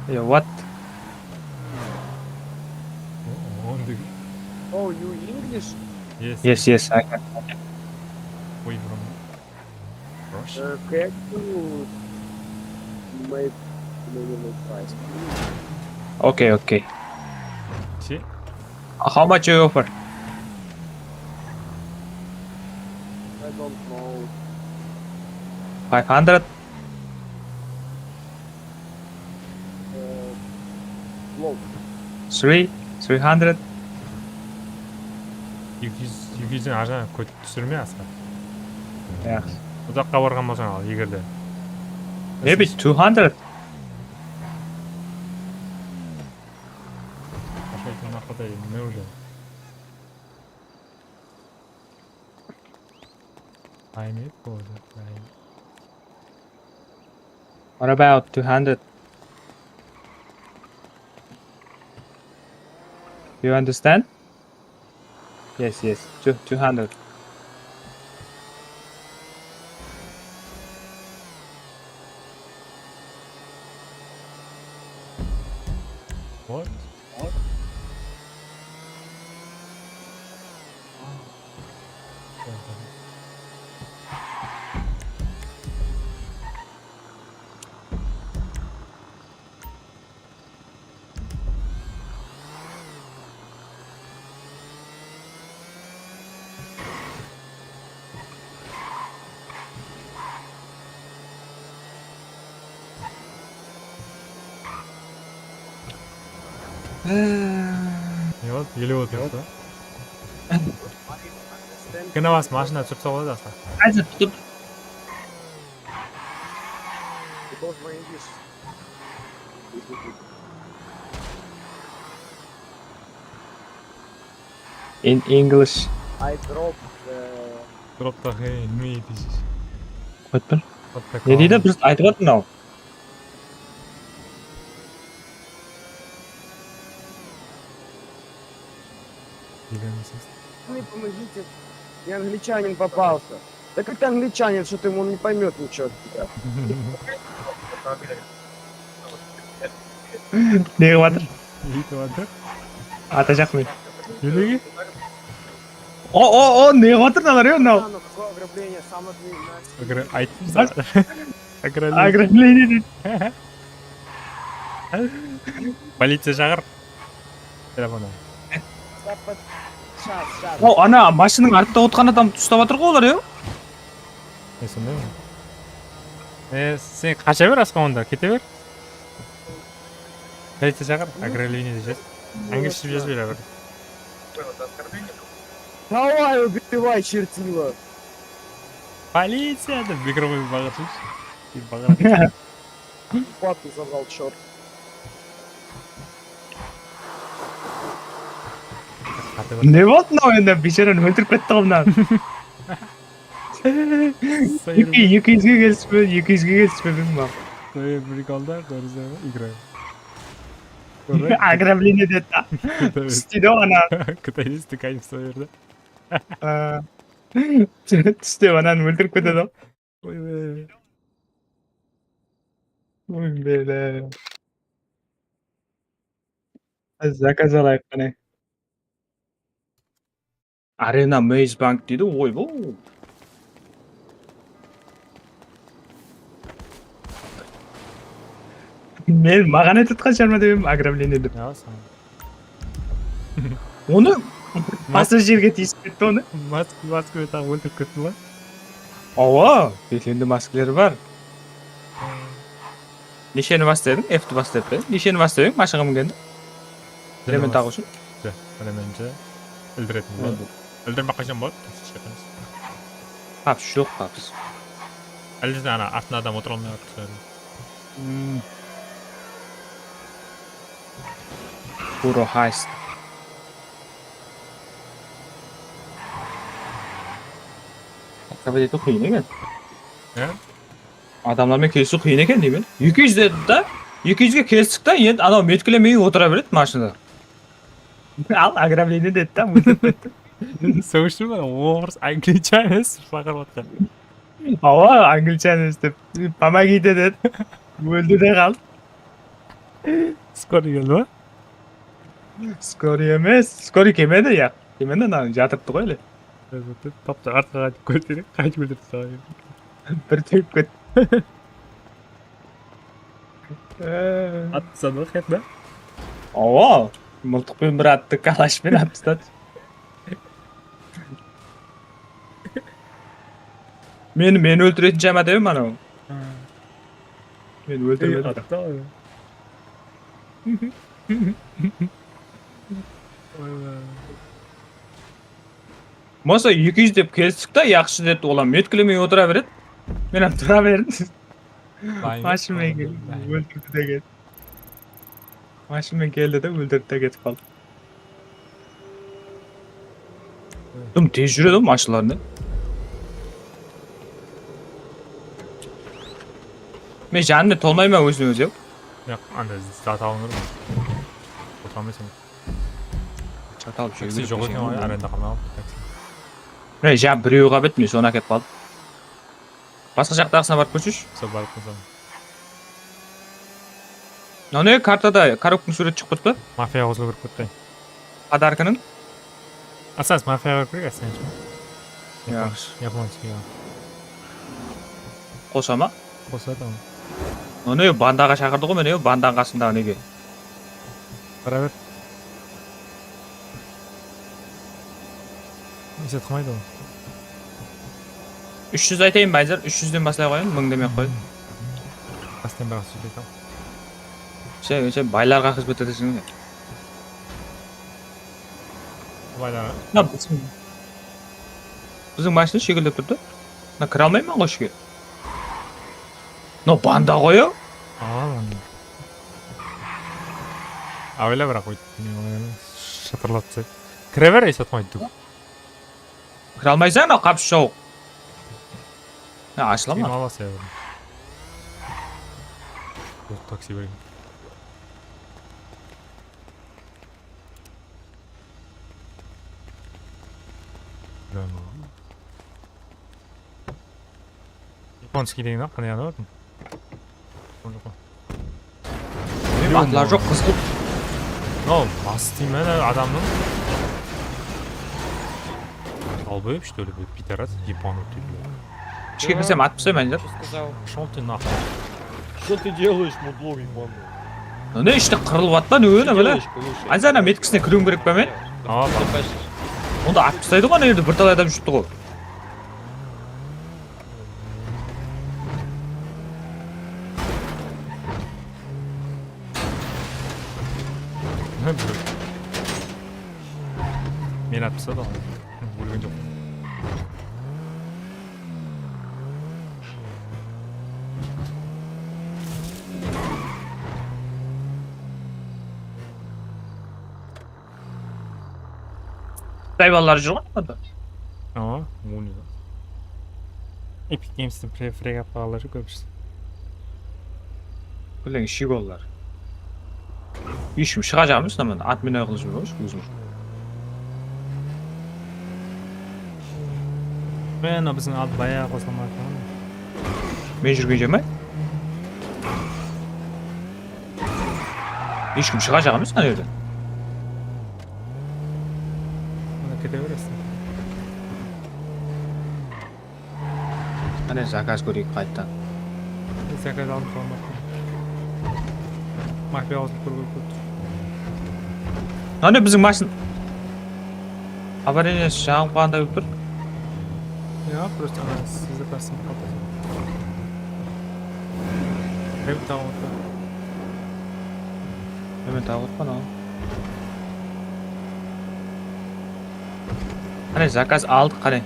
Yo, what? Oh, you English? Yes. Yes, yes, I can. Where you from? Russia? Uh, can you make minimum price, please? Okay, okay. See? How much you offer? I don't know. Five hundred? Uh, low. Three, three hundred? Eki júz, eki júzden arjan kót-, túsirme, Asqar. Yaqshı. Uzaqqa barǵan bolsań al, eger de. Maybe two hundred? Ashaytın naqaday, ne uje? Ayme boldı. What about two hundred? You understand? Yes, yes. Two, two hundred. What? What? Ne boldı? Ele otırıpsa. Kinowas mashina túsip salıp atır. Házir tutıp. In English. I drop the Dropta, hey, nime deysiz? What the? Ne deydi? Bir aytıp atır mınaw. Вы мне помогите. Мне англичанин попался. Да как ты англичанин, что ты ему не поймет ничего. Ne qılıp atır? Neytip atır? Atajaq men. Nege? O, o, o, ne qılıp atır mınalar ya mınaw? Стану, какое ограбление, сам ответ. Agra-, ayttım saǵan. Agra- Ограбление deydi. Policiya shaqır. Telefon al. Сейчас, сейчас. O, ana, mashinanıń artında otırǵan adam ustap atır ǵo olar ya. Ne sonday ma? E, sen qasha ber, asqan onda, kete ber. Policiya shaqır, ограбление deydi. Áńgileship jazıp ber. Давай, убивай, чертила. Policiya dep mikrofon baǵırsınshı. Baǵır. Бабки забрал, чёрт. Ne boldı mınaw endi? Biyshárani óltirip ketti ǵo mınaw. Eki, eki júzge kelispe, eki júzge kelispe bilmem. Soyır prikolda, ko'rsa, igra. Ограбление dedi. Isteydi ǵo ana. Kıtayda isti kayıp soyırdı. Aa. Túste ananı óltirip ketedi ǵo. Oy be. Oy bele. Zakaz alayıq qáne. Arena Maze Bank deydi, oy bu. Men maǵan aytıp atqan shıǵarma dep edim, ограбление dep. Ya sen. Onı passajirge tiyisip ketti onı. Mask, mask penen taǵıp óltirip ketti ma? Awa, belsendi maskleri bar. Nesheni bas dediń? F'ti bas dep pe? Nesheni bas dediń? Mashıǵa mingende. Bilemen taǵı ushın. Bilemen je. Ildiretin boladı. Ildirmey qoysam boladı. Taps joq, taps. Álde ana artında adam otıra almay atır. Hmm. Puro heist. Qıyın eken. Ne? Adamlar menen kelisiw qıyın eken deymen. Eki júz dedi da, eki júzge kelistik ta, endi anaw metkilemey otıra beredi mashinada. Al, ограбление dedi da, óltirip ketti. Soń ushın ba, orıs, anglicha emes, shaqırıp atqan. Awa, anglicha emes dep, помогите dedi. Óldi de qaldı. Skoriy keldi ma? Skoriy emes, skoriy kelmedi ya. Kelmedi, mınaw jatırıptı ǵoy ele. Taptı artqa qaytıp kóterip, qaytıp óltirdi. Bir tegip ketti. Attı sandı, qaytma. Awa, mıltıqpen bir attı, kalashpen attı da. Meni, meni óltiretin shama dep anaw. Meni óltirmedi. Attı. Masa eki júz dep kelistik ta, yaqshı dedi, olam metkilemey otıra beredi. Men hám tura berdim. Mashina keldi, óltirdi de ketti. Mashina keldi de, óltirdi de ketip qaldı. Dım tez júredi mashinalar ne? Men janına tolmayman ózine ózi. Yoq, anda zat alınır ma? Otıra almaysań. Zat alıp Taksi joq eken ǵoy, arenda qalmay qaldı taksi. Mine, ja birewi qap edi, men sonı áketip qaldım. Basqa jaqtaǵısına barıp kórseshi. Sol barıp kórseń. Mına ne kartada korobkanıń súwreti shıǵıp turıptı. Mafiya qosılıp kirip ketti. Podarkanıń. Asas mafiyaǵa kirip ketti. Yaqshı. Yaponskiy. Qosa ma? Qosadı. Mına ne bandaǵa shaqırdı ǵoy meni, bandanıń qasındaǵı nege? Bara ber. Esat qılmaydı ol. Úsh júz aytayın ba, házir? Úsh júzden baslay qoyayın, mıń demey-aq qoyayın. Bastan bir-aq sóyleyseń. Sen, sen baylarǵa xızmet eteseń be? Baylarǵa. Ya, biziń, biziń mashina shegildep turdı. Mına kire almayman ǵoy ishke. Mına banda ǵoy-aw. Awa, banda. Awayla, biraq, óytip, shıtırlatsaydı. Kire ber, Esatxan, ayttım. Kire almaysań, mınaw qapıs jawıq. Ha, ashıla ma? Kim alasa ya? Yol taksi bergen. Японский degen qanday anaw? Atlar joq, qızıl. No, bas deymen adamnıń. Долбоёб, что ли, вы, пидорас, ебанутый, блядь. Ishke kirsem, atıp taslayman, dep. Что сказал? Пошёл ты нахуй. Что ты делаешь, мудло ебаный? Ne ishte qırılıp atpan, óne, bile. Ayza, ana metkisine kiriwim kerek pa men? Awa, bar. Onda atıp taslaydı ǵo, ana jerde bir talay adam júripti ǵo. Meni atıp tasladı ǵo. Ólgen joq. Xıtay balaları júr ǵoy onda. Awa, on yıl. Epic Games'ten pre-, free alıp qalǵanlar kóbisi. Kúlleńiz shiybollar. Eshkim, shıǵa jaǵamız, mına, admin ayaqlı júr ǵoy, ózim. Mına biziń al bayaǵı qosılmay atırǵan. Men júrgen jerme? Eshkim shıǵa jaǵa emes ana jerden. Mına kete beresiz. Qáne, zakaz kóreyik qaytadan. Zakaz alıp qalmaptı. Mafiya auzın kórip kórip. Qáne biziń mashın. Obareniyası jaǵılıp qalǵanday bolıp tur. Ya, просто ana sizdi basın qaldı. Hep tawıqtı. Hemen tawıqpan al. Qáne, zakaz aldıq, qáne.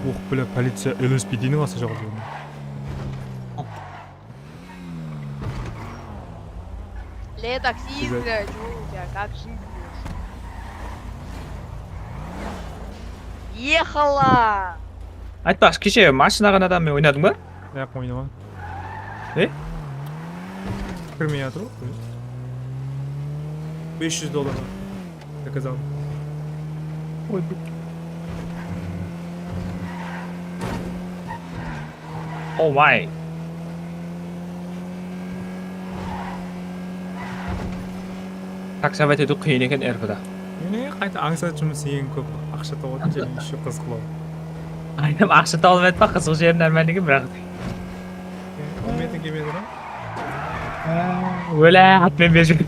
Oq, bile, policiya L S P D-ni basa joǵar degen. Le, taksist, bля, чё у тебя, как жизнь? Ехала! Aytpaqshı, keshe mashina alǵan adam menen oynadıń ba? Yaq, oynamadım. Ne? Kirmey atır ǵoy. Bes júz dollar. Zakaz aldım. Oy, bu. Oh my. Taksovать etiw qıyın eken R P da. Mine, qayta ańsat jumıs eń kóp aqsha tawatın jáne úsh qızıqlaw. Aytım, aqsha tawılmaydı ma, qızıq jeri normal eken, biraq. Úmitim kelmedi ǵoy. Á, óle, atmen berip júr.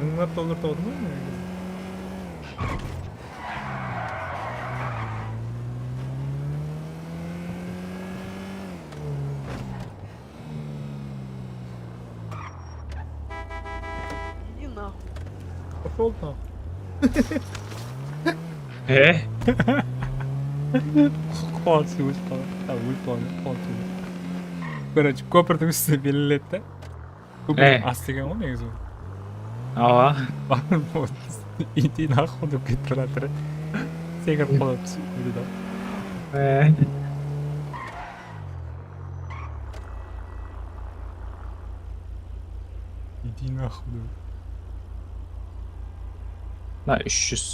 Mıńlap dollar tawdım ǵoy men. Иди нахуй. Пошёл ты нахуй. E? Quvantı ólip qaldı. Ha, ólip qaldı, quvantı ólip. Короче, kópirdiń ústi belgiledi da. Kópirdiń astı eken ǵoy negizi. Awa. Idiy naxuy dep ketip baratır. Sekirip qala túsip ketedi. E. Idiy naxuy. Mına úsh júz.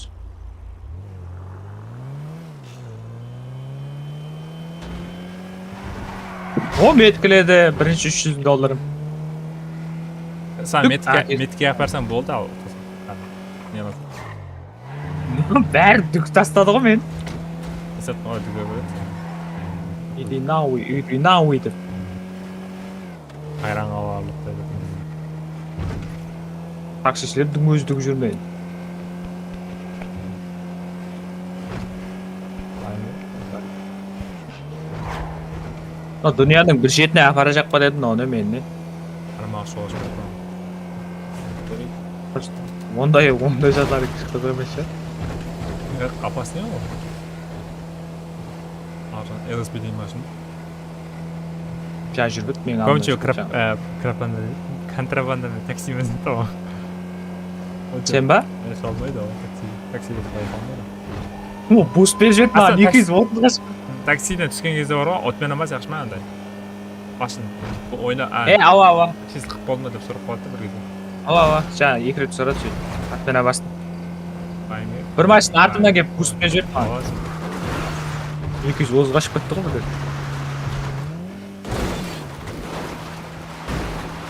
O, metkiledi, birinshi úsh júz dollarım. Sen metke, metke aparsam boldı al. Ne lazım? Bárin dúk tastadı ǵoy men. Esat, oǵan dúk beredi. Idiy naxuy, idiy naxuy dep. Hayran qalarlıqtay. Taksishilerdiń ózi dúk júrmeydi. Mına dúnyanıń bir shetine aparajaq pa dedim, mına, meni. Qırmaq solasın. Onday, onday zatlar qızıq emes ya. Qapasın ya ol. Arzan L S P D mashın. Ja, júrip, meń aldımda júrip, krap-, e, krapanda deydi. Kontrabanda menen taksi menen tamam. Sen ba? E, qalmaydı o, taksi, taksi dep qoya qalmaydı. O, bus berip júrip, maǵan eki júz otız. Taksiden túsken gezde bar ǵoy, otmena ma, yaqshı ma anday? Basın. Bu oyna, a. E, awa, awa. Siz qıp boldı ma dep sorap qaladı da bir gezde. Awa, awa. Jańa eki ret soradı sóytip. Otmena bastım. Bir mashina artımnan kelip bus berip júrip, maǵan. Awa. Eki júz otız qashıp ketti ǵoy bir.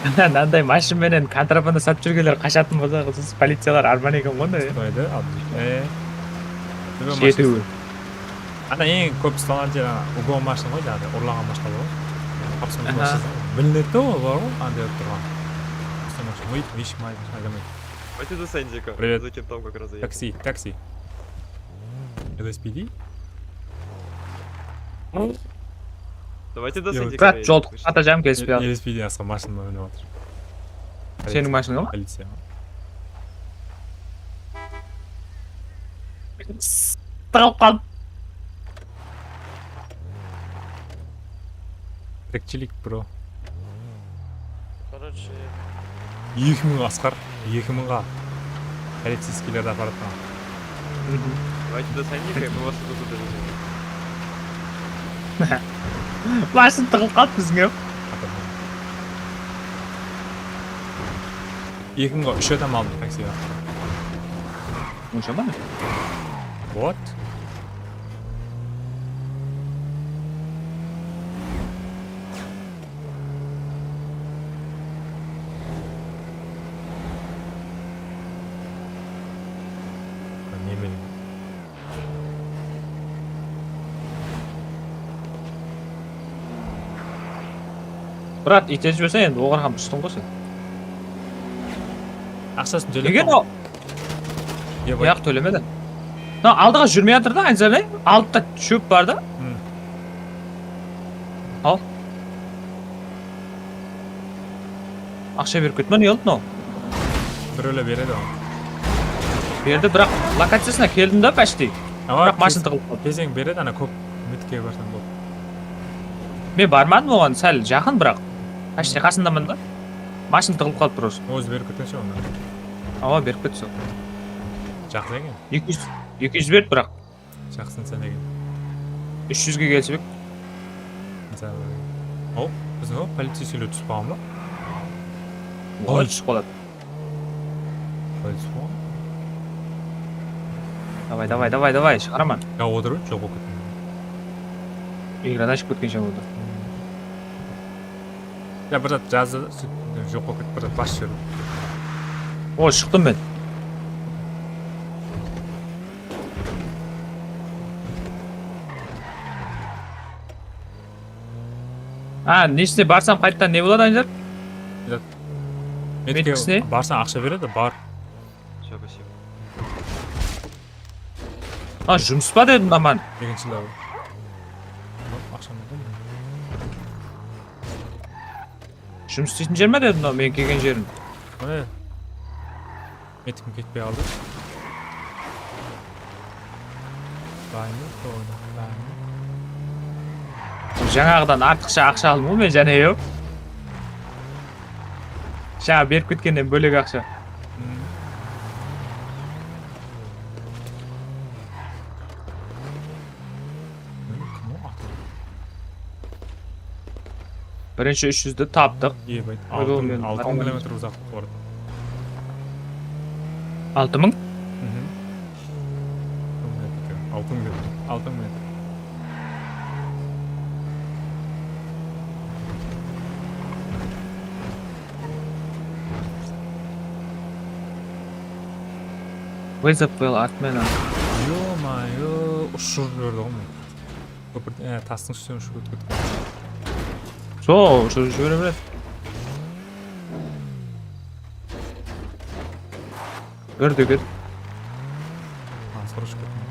Mınanday mashina menen kontrabanda satıp júrgenler qashatın bolsa, siz policiyalar arman eken ǵoy, ya. Qoydı, al, e. Jetiw. Ana eń kóp uslaǵan jeri, ana, ugon mashina ǵoy, jańaǵıday, urlaǵan mashina bar ǵoy. Aha. Bilinedi de, ol bar ǵoy, anda turǵan. Usta mashina, ey, eshik mayın, aydamaydı. Давайте до Сенджика. Привет. Зайдём там как раз заедем. Такси, такси. L S P D? Давайте до Сенджика. Brat, joldı qata jam kelispey atır. L S P D asqa mashina minip atır. Seniń mashinań ba? Policiya. Tıǵılıp qaldım. Tirikchilik, bro. Короче. Eki mıń Asqar, eki mıńǵa politseyskiylerdi aparatqan. Давайте до Сенджика, мы вас туда завезем. Mashina tıǵılıp qaldı biziń, ya. Eki mıńǵa úsh adam aldım taksiǵa. Onsha ma? Вот. Ne menen? Brat, iyte jiberseń endi, oǵan hám tústiń ǵoy sen. Aqshasın tólep. Nege o? Yaq, tólemedi. Mına aldıǵa júrmey atır da, Anzali. Aldıda shóp bar da. Al. Aqsha berip ketpen, uyaldı mınaw. Birewler beredi oǵan. Berdi, biraq lokaciyasına keldim da, почти. Biraq mashina tıǵılıp qaldı. Keseń beredi, ana kóp mitke barsań boldı. Men barmadım oǵan, sál jaqın, biraq. Почти qasındaman da. Mashina tıǵılıp qaldı просто. Ózi berip ketken shıǵar onı. Awa, berip ketti sol. Jaqsı eken. Eki júz, eki júz berdi, biraq. Jaqsın sen eken. Úsh júzge kelsibek. Sen eken. Aw, biziń o, politseyskiyler túsip qalǵan ba? Olar túsip qaladı. Qalay túsip qalǵan? Davay, davay, davay, davay, shıǵaraman. Ya, otırıp joq bolıp ketken. Ekran ashıp ketkenshe boldı. Ya, bir zat jazdı, sóytip, joq bolıp ketip, bir zat basıp jiberdi. O, shıqtım men. A, neshine barsam qayttan ne boladı, Anjar? Metkisine? Barsam aqsha beredi, bar. Всё, спасибо. A, jumıs pa dedim aman. Ekinshi level. Aqsha berdi. Jumıs isleytin jer me dedim, mınaw men kelgen jerim. Mine. Metikim ketpey qaldı. Dayın, dayın. Jańaǵıdan artıqsha aqsha aldım ǵoy men jáne, yoq. Jańa berip ketkennen bólek aqsha. Birinshi úsh júzdi taptıq. Iyebay, altı mıń kilometr uzaqlıq bar. Altı mıń? Altı mıń metr. Altı mıń metr. Вызов был отмена. Ё-моё, ushırıp jiberdi ǵoy meni. Kópirden, e, tastıń ústinen ushıp ótip ketken. Sol, ushırıp jibere beredi. Ber de ket. Asqar ushıp ketken.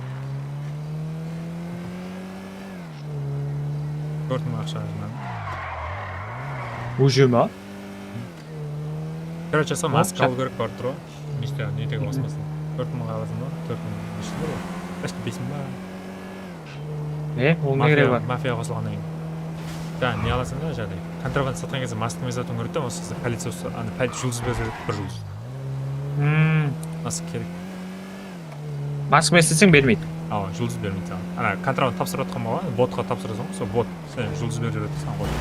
Tórt mıń aqsha jıynadım. Уже ma? Короче, sol maska alıw kerek barıp tur ǵoy. Neshte, ne degen basqasın. Tórt mıń alasań ba? Tórt mıń, neshte bar ol? Почти bes mıń ba? E, ol ne keregi bar? Mafiya qosılǵannan keyin. Ya, ne alasań da, jáne. Kontraband satqan gezde maska menen satıwıń kerek te, bolmasa policiya usta-, ana, pol-, juldız berip júredi, bir juldız. Hmm. Maska kerek. Maska menen isleseń bermeydi. Awa, juldız bermeydi saǵan. Ana, kontraband tapsırıp atqan bala, botqa tapsırasań, sol bot sen juldız berip júredi, saǵan qoydı.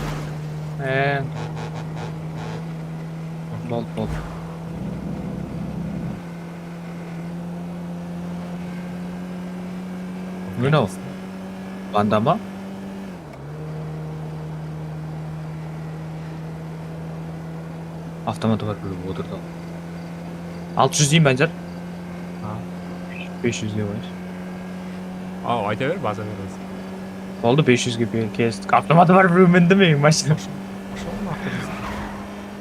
E. Boldı, boldı. Mınaw. Banda ma? Avtomatı bar, bilip otırdı. Altı júz deyin, Banjar. Ha. Bes júzge qoyayıq. Aw, ayta ber, baza beremiz. Boldı, bes júzge be-, kestik. Avtomatı bar birew mindi meniń mashinam.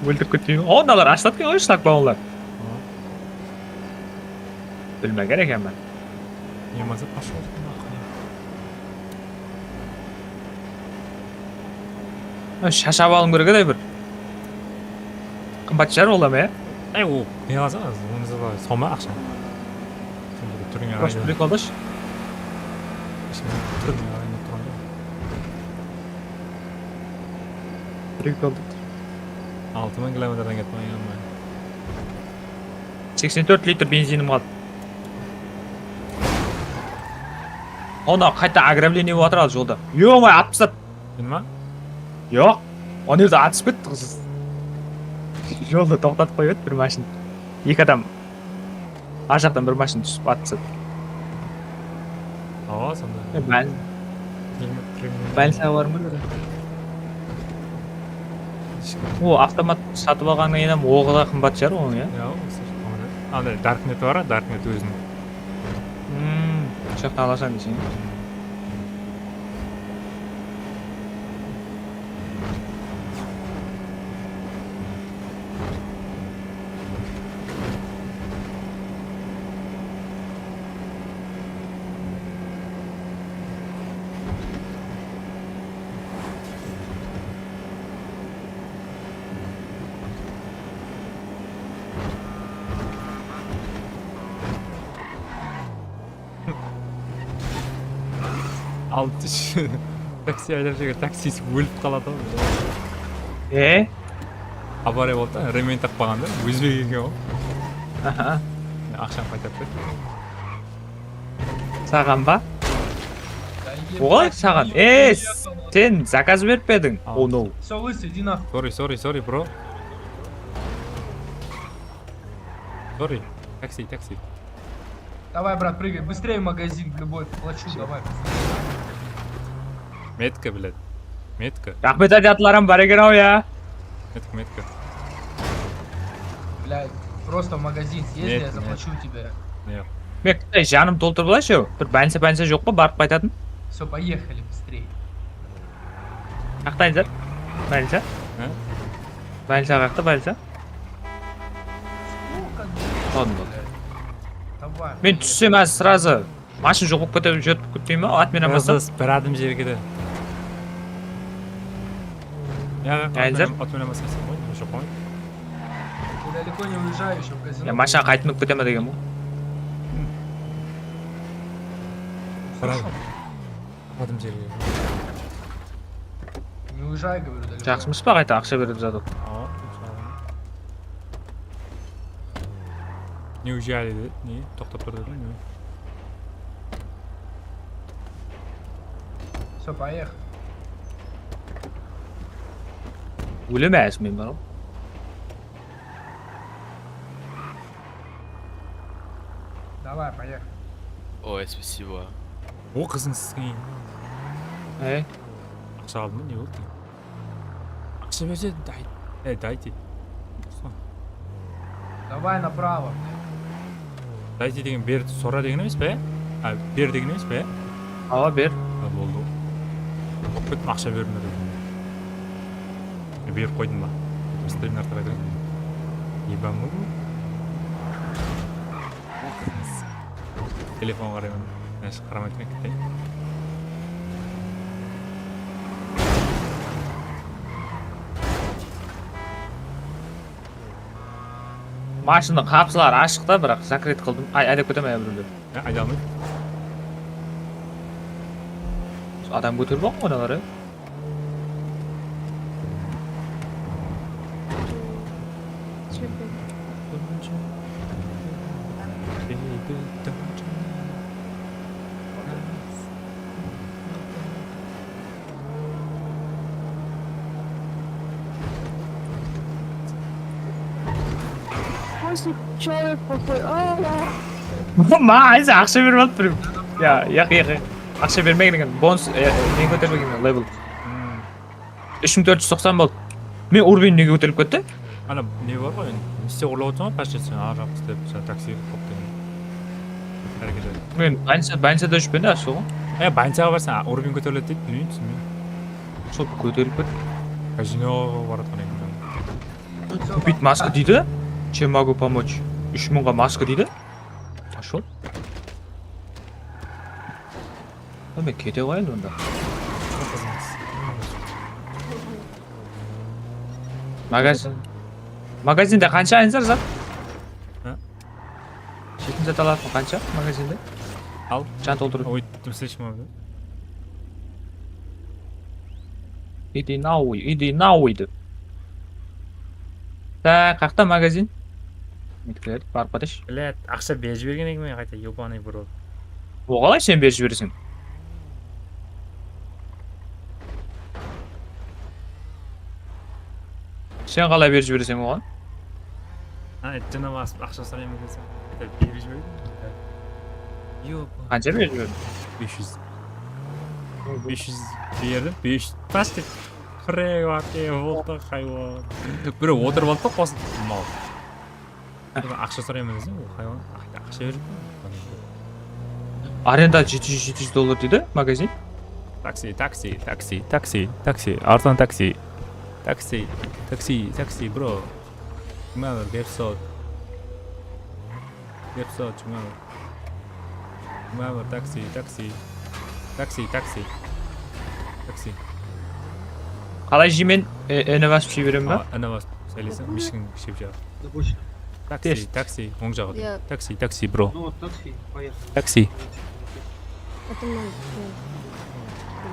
Óltirip ketpeymen. O, mınalar ashıladı eken ǵoy, shlagbaumlar. Ha. Bilmegen ekenmen. Ne bolsa, пошёл ты нахуй. Shashap alıwım kerek edi bir. Qımbat shıǵar ol, ya? Ey, o, ne qılasań, onı da sawma aqsha. Sen bir túrińe. Просто прикол da. Túrińe qarayın dep turǵan joq. Прикол da. Altı mıń kilometrden ketip qoyǵanman. Seksen tórt litr benzinim qaldı. Ona qayta ограбление bolıp atır al jolda. Ё-моё, atıp tasladı. Meni ma? Yoq. Ona jerde atıp ketti qız. Jolda toqtatıp qoyıp edi bir mashina. Eki adam. Ar jaqtan bir mashina túsip atıp tasladı. Awa, sonda. E, bál-, Krim-, krim-, Bálsa bar ma? O, avtomat satıp alǵannan keyin hám oǵı da qımbat shıǵar oǵan, ya? Ya, o, anday darknet bar, darknet óziniń. Hmm, sol jaqtan alasań deyseń. Altı taksi aylanıp júrgen taksist ólip qaladı ǵoy. E? Avariya boldı da, remen taqpaǵan da, ózbek eken ǵoy. Aha. Aqshanı qaytarıp ber. Saǵan ba? Oǵay, saǵan. E, sen zakaz berip pe ediń? Oh no. Sorry, sorry, sorry, bro. Sorry. Taksi, taksi. Давай, брат, прыгай. Быстрее в магазин, в любой. Плачу, давай. Metka, блядь. Metka. Raxmet aytatuǵınlar hám bar eken-aw, ya. Metka, metka. Блядь, просто в магазин съезди, я заплачу тебе. Yoq. Men, ey, janım toltırıp alayınshı. Bir больница, больница joq pa, barıp qaytatın? Всё, поехали, быстрее. Qaqtayınsar? Больница? Ha? Больница qaqta, больница? Ладно, ладно. Давай. Men tússem, házir сразу. Mashina joq bolıp kete, joq bolıp ketpey me? At menen basam. Bir adam jerge de. Ya, at menen basam, joq qoy. Ты далеко не уезжай ещё в казино. Ya, mashina qaytıp minip kete me degen bu. Bir adam. Adam jerge. Не уезжай, говорю, далеко. Jaqsımız ba, qayta aqsha berip zatıp? Awa, Неужели dedi? Ne? Toqtap tur dedi, ne? Всё, поехали. Óleme, Asmin, bro. Давай, поехали. Ой, спасибо. O qızıń sizge. E? Aqsha aldı ma, ne boldı? Aqsha berse, дай. E, дайте. Давай направо. Дайте degen ber, sora degen emes pe? Ha, ber degen emes pe? Awa, ber. Ha, boldı. Bolıp kettim, aqsha berdim dedim. E, berip qoydım ba? Strimler taraydı. Ебаный. Telefon qarayman. Men shıǵıp qaramay turayın, keteyik. Mashinanıń qapısları ashıq ta, biraq zakret qıldım. Ay, aydap kete me ya birewler? Ya, ayda almaydı. Adam kóterip alǵan ǵoy mınalar, ya. Восемь человек плохой. А, да. Maǵan aqsha berip alıp turıp. Ya, yaq, yaq, yaq. Aqsha bermegen eken. Bonus, e, e, ne kótermegen eken, level. Úsh mıń tórt júz toqsan boldı. Men уровень nege kóterilip ketti? Ana ne bar ǵoy endi. Miste urlap otırsań ǵoy, почти sen araq islep, sen taksi qılıp degen. Háreket et. Men больницада, больницада júrip pe, ende, ashıǵı? E, больницаǵa barsań, уровень kóteriledi deydi, bilmeymen, túsinbeymen. Sol kóterilip ketti. Казиноǵa baratqan edim. Купить маска deydi. Чем могу помочь? Úsh mıńǵa maska deydi. Пошёл. Ol men kete qoyayın onda. Magazin. Magazinde qansha ayınzar zat? Ha? Jetim zat alatın qansha magazinde? Al. Jan toldırıp. Oy, túmseshim abi. Иди нахуй, иди нахуй dep. Tak, qaqta magazin? Netip keledi, barıp qatayshı. Блять, aqsha berip jibergen eken men qayta, ёбаный в рот. O qalay sen berip jibereseń? Sen qalay berip jibereseń oǵan? Ha, ijana basıp aqsha sorayman desem, qayta berip jibergen. Ёбаный. Qansha berip jiberdiń? Bes júz. Bes júz berdim, bes júz. Почти. Прыг bar, e, boldı, haywan. Birew otırıp aldı da qosıp, mal. Aqsha sorayman desem, ol haywan aqsha berip. Arenda jeti júz, jeti júz dollar deydi, magazin. Taksi, taksi, taksi, taksi, taksi, arzan taksi. Taksi, taksi, taksi, bro. Jigirma bir, berip sal. Berip sal, jigirma bir. Jigirma bir, taksi, taksi. Taksi, taksi. Taksi. Qalay jeymen? E, ene basıp jey berem ba? Ene basıp sóyleseń, mishkin jep jaǵadı. Taksi, Test. Taksi, oń jaǵı. Ya. Taksi, taksi, bro. Ну вот, такси, поехали. Taksi. Это мой.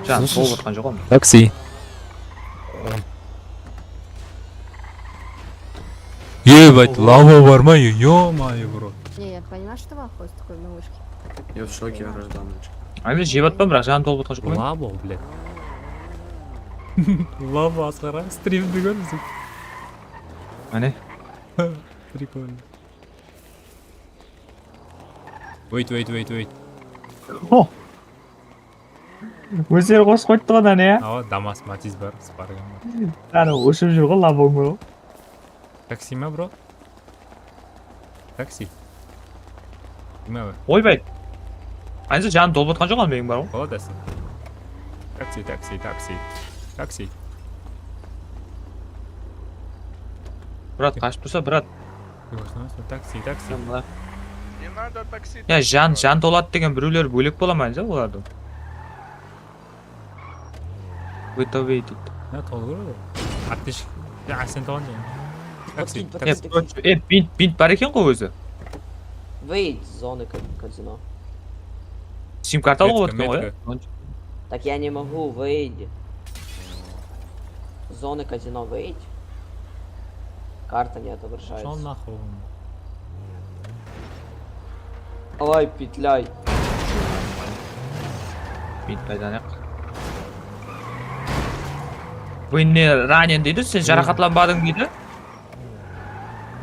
Jan, bolıp atqan joq ǵoy. Taksi. Ебать, лаба bar ma? Ё-моё, bro. Не, я понимаю, что вам хочется такой малышки. Я в шоке, гражданочка. Ay, men jep atpam, biraq janım tolıp atqan joq ǵoy. Лаба, блядь. Лаба, Asqar, а? Стримди kór biziń. Áne. Прикольно. Wait, wait, wait, wait. Oh. Ózleri qosıp qoyıptı ǵoy, áne, ya. Awa, Damas, Matiz bar, Spargan bar. Áne, ushıp júr ǵoy, laboń bar ǵoy. Taksi ma, bro? Taksi. Nima bar? Oybay. Aynısa janım tolıp atqan joq, meniń bar ǵoy. Boladı, sen. Taksi, taksi, taksi. Taksi. Brat, qashıp tursa, brat. Taksi, taksi. Sen bırak. Ya, jan, jan toladı degen birewler bólek bola ma, olardıń? Выдавить deydi. Ya, tolıǵır ol. Atteshik. Ya, sen toǵan degen. Taksi, E, taksi. короче, e, bint, bint bar eken ǵoy ózi. Выйди из зоны ка- казино. Sim karta alıp Metka, otırken ǵoy, ya. metka. Так я не могу, выйди. Из зоны казино выйди. Карта не отображается. Шел нахуй. Давай, петляй. Bint qaydan aq. Вы не ранен deydi, sen jaraqatlanbadıń deydi.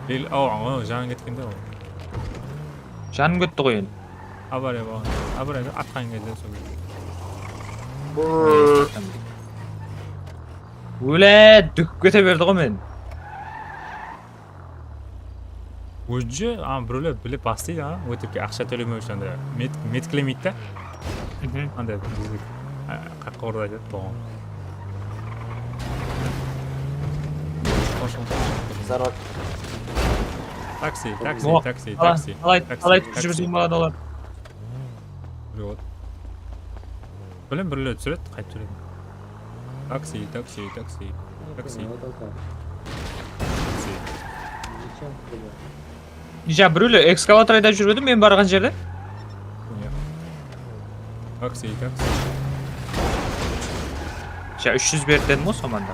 El, aw, aw, janı ketkende ol. Janım ketti ǵoy endi. Avariya bolǵan. Avariya atqan gezde sol. Óle dúkip kete berdi ǵoy men. Уже, a, birewler bile baslaydı, a, ótirke aqsha tólemey ushın anda met-, metkilemeydi da. Anda bizge, a, qaqqa urdı aytadı, boǵan. Здорово. Taksi, taksi, Boğa, taksi, qalay, taksi. qalay, Taksi, qalay taksi. túsirip júrgen baladı olar. Birewler, birewler túsiredi, qaytıp túsiredi. Taksi, taksi, taksi. Taksi. Taksi. Ja, birewler ekskavator aydap júrip edi men barǵan jerde. Taksi, taksi. Ja, úsh júz berdi dedim ǵoy somanda.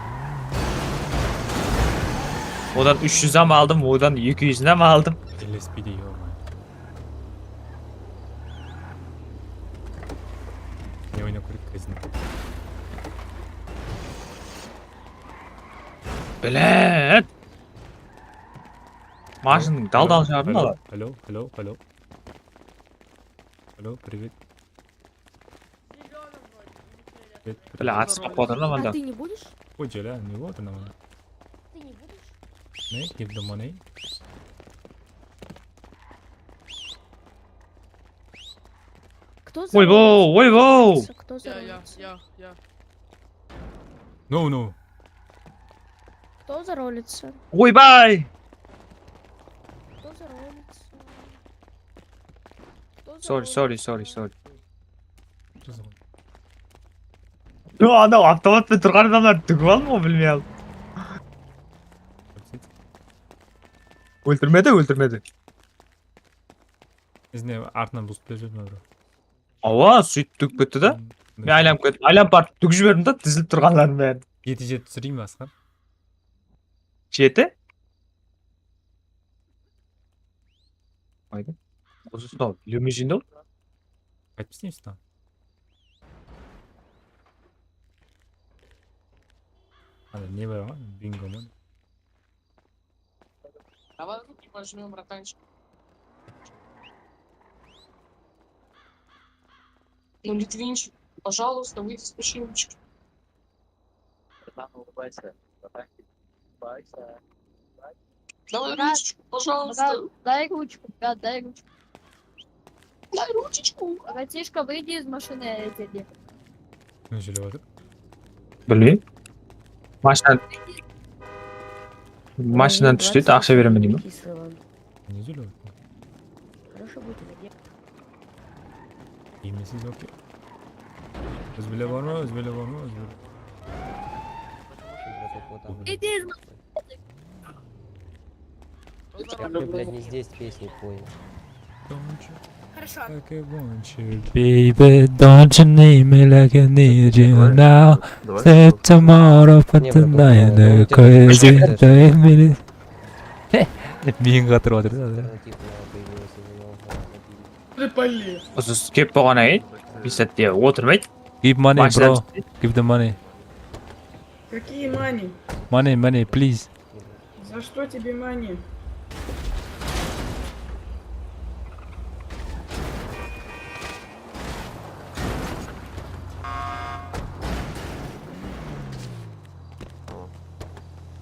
Odan úsh júz hám aldım, odan eki júz hám aldım. L S P de, ё-моё. Ne oynap kerek, Kazin? Bilet! Mashın dal-dal jardım ala. Alo, alo, alo. Alo, привет. Привет, привет. Bile, atısıp qapı otır mında. А ты не будешь? Qoy, jala, ne bolıp atır mında? Ты не будешь? Ne? Give the money. Кто за Ой, воу, ой, воу! Кто за Я, я, я, я. No, no. Кто за ролится? Ойбай! Кто за ролится? Кто за Sorry, sorry, ролится? Sorry, sorry. Yo, anaw avtomatpen turǵan adamlardı túgip aldım ǵoy, bilmey aldım. Óltirmedi, óltirmedi. Izine artınan boost berip júrmen, bro. Awa, sóytip túgip ketti da. Men aylanıp kettim. Aylanıp barıp túgip jiberdim da, dizilip turǵanların bárin. Jeti jeti túsireyin be, Asqar? Jeti? Aydı. Usı sol, limuzin de ol. Qaytıp isleymiz lan? Ana, ne bar ǵoy? Bingo man. Давай руки пожмём, братанчик. Ну, Литвинчик, пожалуйста, выйди с пушинчик. Братан, улыбайся. Братан, улыбайся. Давай ручечку, пожалуйста. Брат, дай ручку, брат, дай ручку. Дай ручечку. Братишка, выйди из машины, я тебе. Ne sóylep atır? Bilmeyim. Mashina, mashinadan tús deydi, aqsha beremen deydi. Ne sóylep atır? Хорошо будет. Yemesiz, okey. Ózbele barma, ózbele barma, ózbele. It is Как ты, блядь, не здесь песни поешь? Хорошо. Baby, don't you need me like I need you now? Say tomorrow, but tonight, the crazy day minute. Miyin qatırıp atır da. Usı kep bolǵannan keyin bir sette otırmaydı. Give money, bro. Give the money. Какие money? Money, money, please. За что тебе money?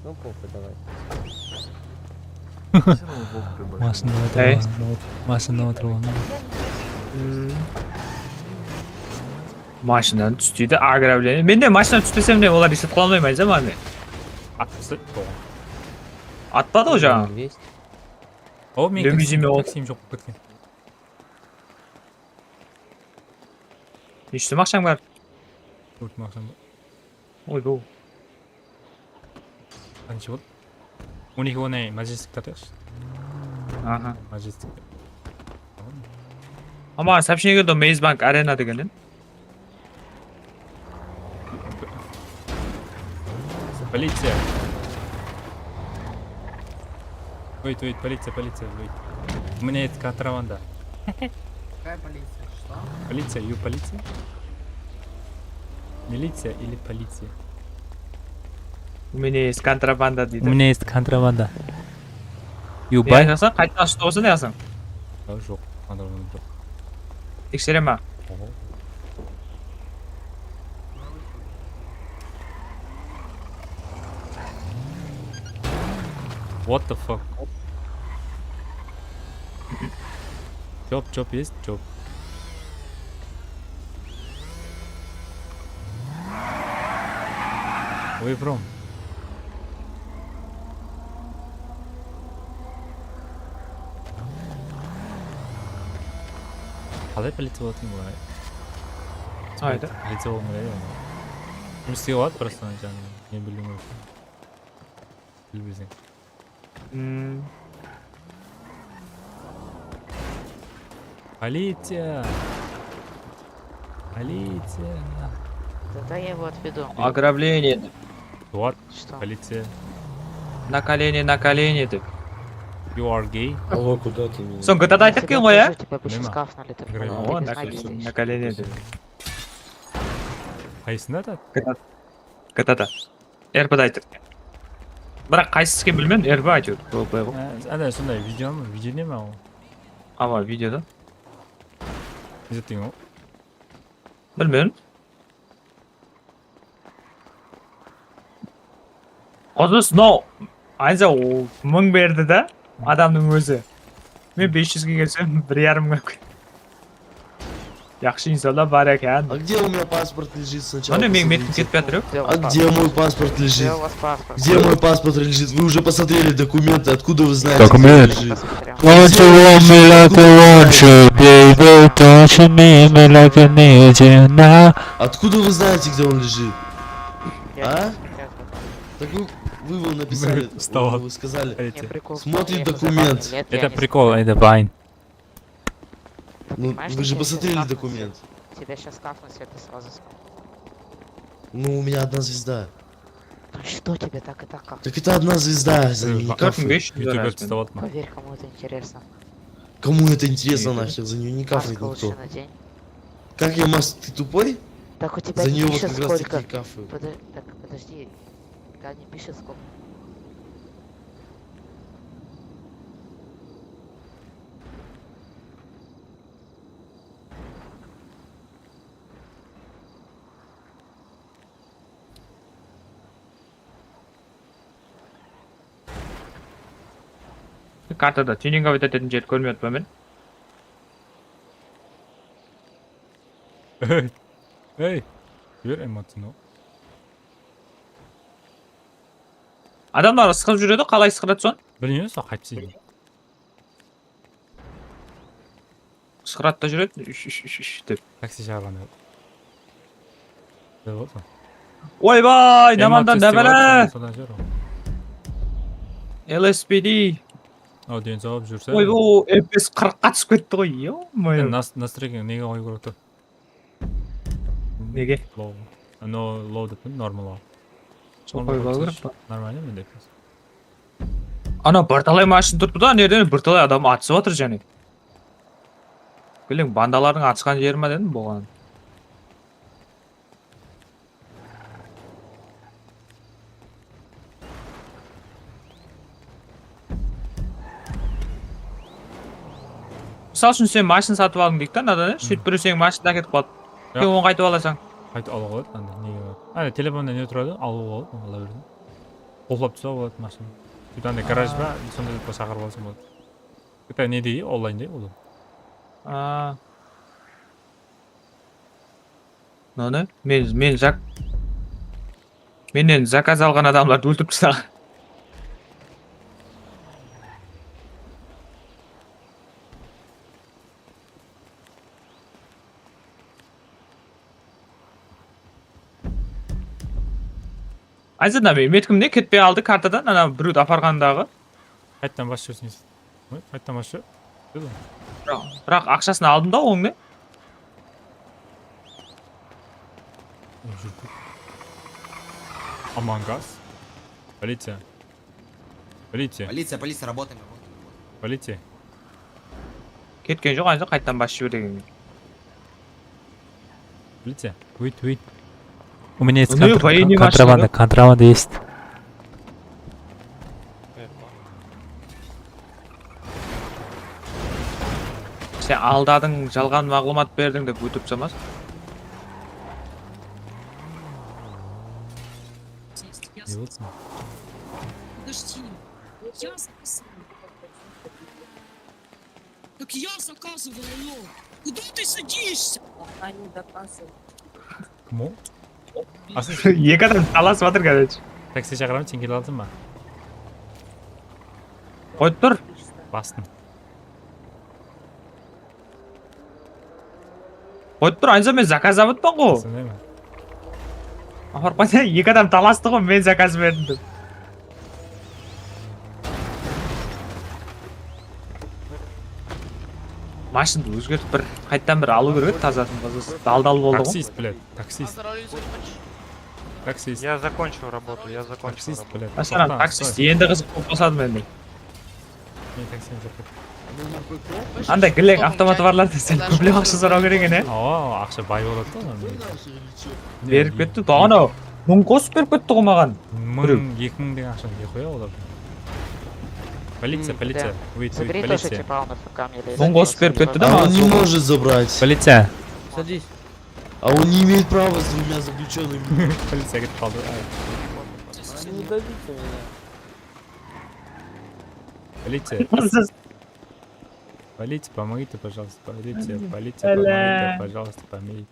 Ну, похуй, давай. Mashina otırıp alǵan, mashina otırıp alǵan. Mashinadan tús deydi, ограбление. Men de mashinadan túspesem de, olar reset qıla almaydı ma, meni? Atpasa, soǵan. Atpadı ǵoy jańa. O, men taksim joq bolıp ketken. Neshte aqshań bar? Tórt mıń aqsham bar. Oy, bu. Qansha boldı? On eki onay Majestic tartayıqshı. Aha. Majestic. Ama сообщение keldi, Maze Bank Arena degennen. Полиция. Wait, wait, полиция, полиция, wait. У меня есть контрабанда. Какая полиция? Что? Полиция, you полиция? Милиция или полиция? У меня есть контрабанда, deydi. У меня есть контрабанда. You buy? Yaqsa, qayta ashıp tursa ne alsań? Joq, kontrabanda joq. Teksere ma? What the fuck? Job, job, есть job. Where from? Qalay полиция bolatuǵın bulaǵa? Aydı. Полиция bolǵıń keledi. Jumıs islege boladı, просто janı, men bildim. Bilip bilseń. Hmm. Полиция! Полиция! Тогда я его отведу. Ограбление. Вот, что? Полиция. На колени, на колени dep. You are gay. Алло, куда ты меня? Soń G T A da ayttıq eken ǵoy, á? Тебе обычно Nima? скафнули, ты Играй. понял? O, Ты na знаешь, na koleni dep. Qaysısında da? G T A da. R P da ayttıq. Biraq qaysısı eken bilmedim, R P әйтеуir. Roleplay ǵoy. Ana sonday video ma? Video ne ma ol? Awa, videoda. Izzettiń ol. Bilmedim. Qozı Snow, Anza, o mıń berdi da, adamnıń ózi. Men bes júzge kelsem, bir yarım mıń. Yaqshı insanlar bar eken. А где у меня паспорт лежит сначала? Mine, men Посмотрите. metin ketip atır, yoq. А где мой паспорт лежит? Где у вас паспорт? Где мой паспорт лежит? Вы уже посмотрели документы, откуда вы знаете, Документ. где он лежит? Посмотрел. Don't you want me like I want you, baby? Don't you need me like I need you now? Откуда вы знаете, где он лежит? Я А? сейчас, сейчас. Так вы, вы его написали, Встала. вы сказали. Я Эти. прикол Смотри смотрел, документ. Нет, я Это не прикол, смотрел. это Вайн. Ну, Понимаешь, вы же что тебе посмотрели щас документ. Тебе сейчас кафнут, всё, ты сразу скажешь. Ну, у меня одна звезда. Ну что тебе так и так кафнут? Так это одна звезда, за нее не Ва- кафают. Bes júz Youtuber dólar. Stovat ma? Поверь, кому это интересно. Кому это интересно нафиг, за нее не кафает Маску лучше никто. Надень. Как я маск, ты тупой? Так у тебя За не нее вот пишет как раз сколько. Таки кафают. Подо- Так, подожди. Да, не пишет сколько. Kartada tuningovать etetin jerdi kórmey atırman men. Ey, ey, jiber emocional. Adamlar ısqırıp júredi, qalay ısqıradı son? Bilmeymen, sol qaytıp seydi. Sırtqıratta júredi, úsh úsh úsh úsh dep. Taksi shaqırǵanda. Ne boldı? Oybay, Emotiv namandan festival nabala! Sodan júr. L S P D. Audience alıp júrse. Oy, o F P S qırıqqa túsip ketti ǵoy, ё-моё. Nastroyka nege qoyıw kerek tur? Nege? Low. No, low dep normal al. Sol qoyıp alıw kerek pa? Нормально mende. Ana bir talay mashın turıptı da, nereden bir talay adam atısıp atır jáne. Bilmem, bandalardıń atısqan jeri ma dedim, bolǵan. Mısal ushın, sen mashın satıp aldıń deyik ta, nadan, sóytip birew seniń mashındı áketip qaldı. Sen onı qaytıp alasań. Qaytıp alıwǵa boladı, anda nege bar? Ana, telefonda ne turadı? Alıwǵa boladı, ala berdi. Qoqlap tusa boladı mashın. Sóytip anda garaj ba, sonda shaqırıp alsa boladı. Bitta ne dey, onlayn dey, ol. Aa. Mınanı men, men zak-, mennen zakaz alǵan adamlardı óltirip taslaǵan. Ayzat abi, metkim ne ketpey aldı kartadan, ana birewdi aparǵandaǵı. Qayttan basıp júrsiz. Oy, qayttan basıp júr. Biraq, biraq aqshasın aldım da onıń ne? Among Us. Полиция. Полиция. Полиция, полиция, работаем, работаем, работаем. Полиция. Ketken joq, ayzat qayttan basıp jiber degen. Полиция. Wait, wait. У меня есть Ну, военный машина, контрабанда, да? Контрабанда есть. Sen aldadıń, jalǵan maǵlıwmat berdiń dep ótirip tursań ba? Ne boldı? Подожди, я записала. Так я заказывала, но куда ты садишься? Kim o? Eki adam talasıp atır, короче. Taksi shaqıraman, sen kele alsın ba? Qoyıp tur. Bastım. Qoyıp tur, Anza, men zakaz alıp atpan ǵo. Sonday ma? Aparıp qoysa, eki adam talastı ǵo, men zakaz berdim dep. Mashındı ózgertip bir, qayttan bir alıw kerek edi, tazasın, tazasın. Dal-dal boldı ǵo. Taksist, блядь, taksist. Taksist. Я закончил работу, я закончил Taksist, работу. блядь. Masalan, Toqta, taksist, stóy. endi qızıq bolıp qalsadı mende. Men taksini joq. Anday gillek avtomatı barlarda sen kóplep aqsha soraw kerek eken, e? Awa, aqsha bay boladı da. Berip ketti, anaw mıń qosıp berip ketti ǵo maǵan. Mıń, eki mıń degen aqsha ne qoya olar? Полиция, полиция. Wait, wait, Забери тоже полиция. типа он ФК мне лезет. Mıń qosıp berip ketti da А он maǵan. Не может забрать. Полиция. Садись. А он не имеет права с двумя заключенными. Полиция ketip qaldı. Ay. Не давите меня. Полиция. Полиция, помогите, пожалуйста. Полиция, полиция, помогите, пожалуйста, помогите.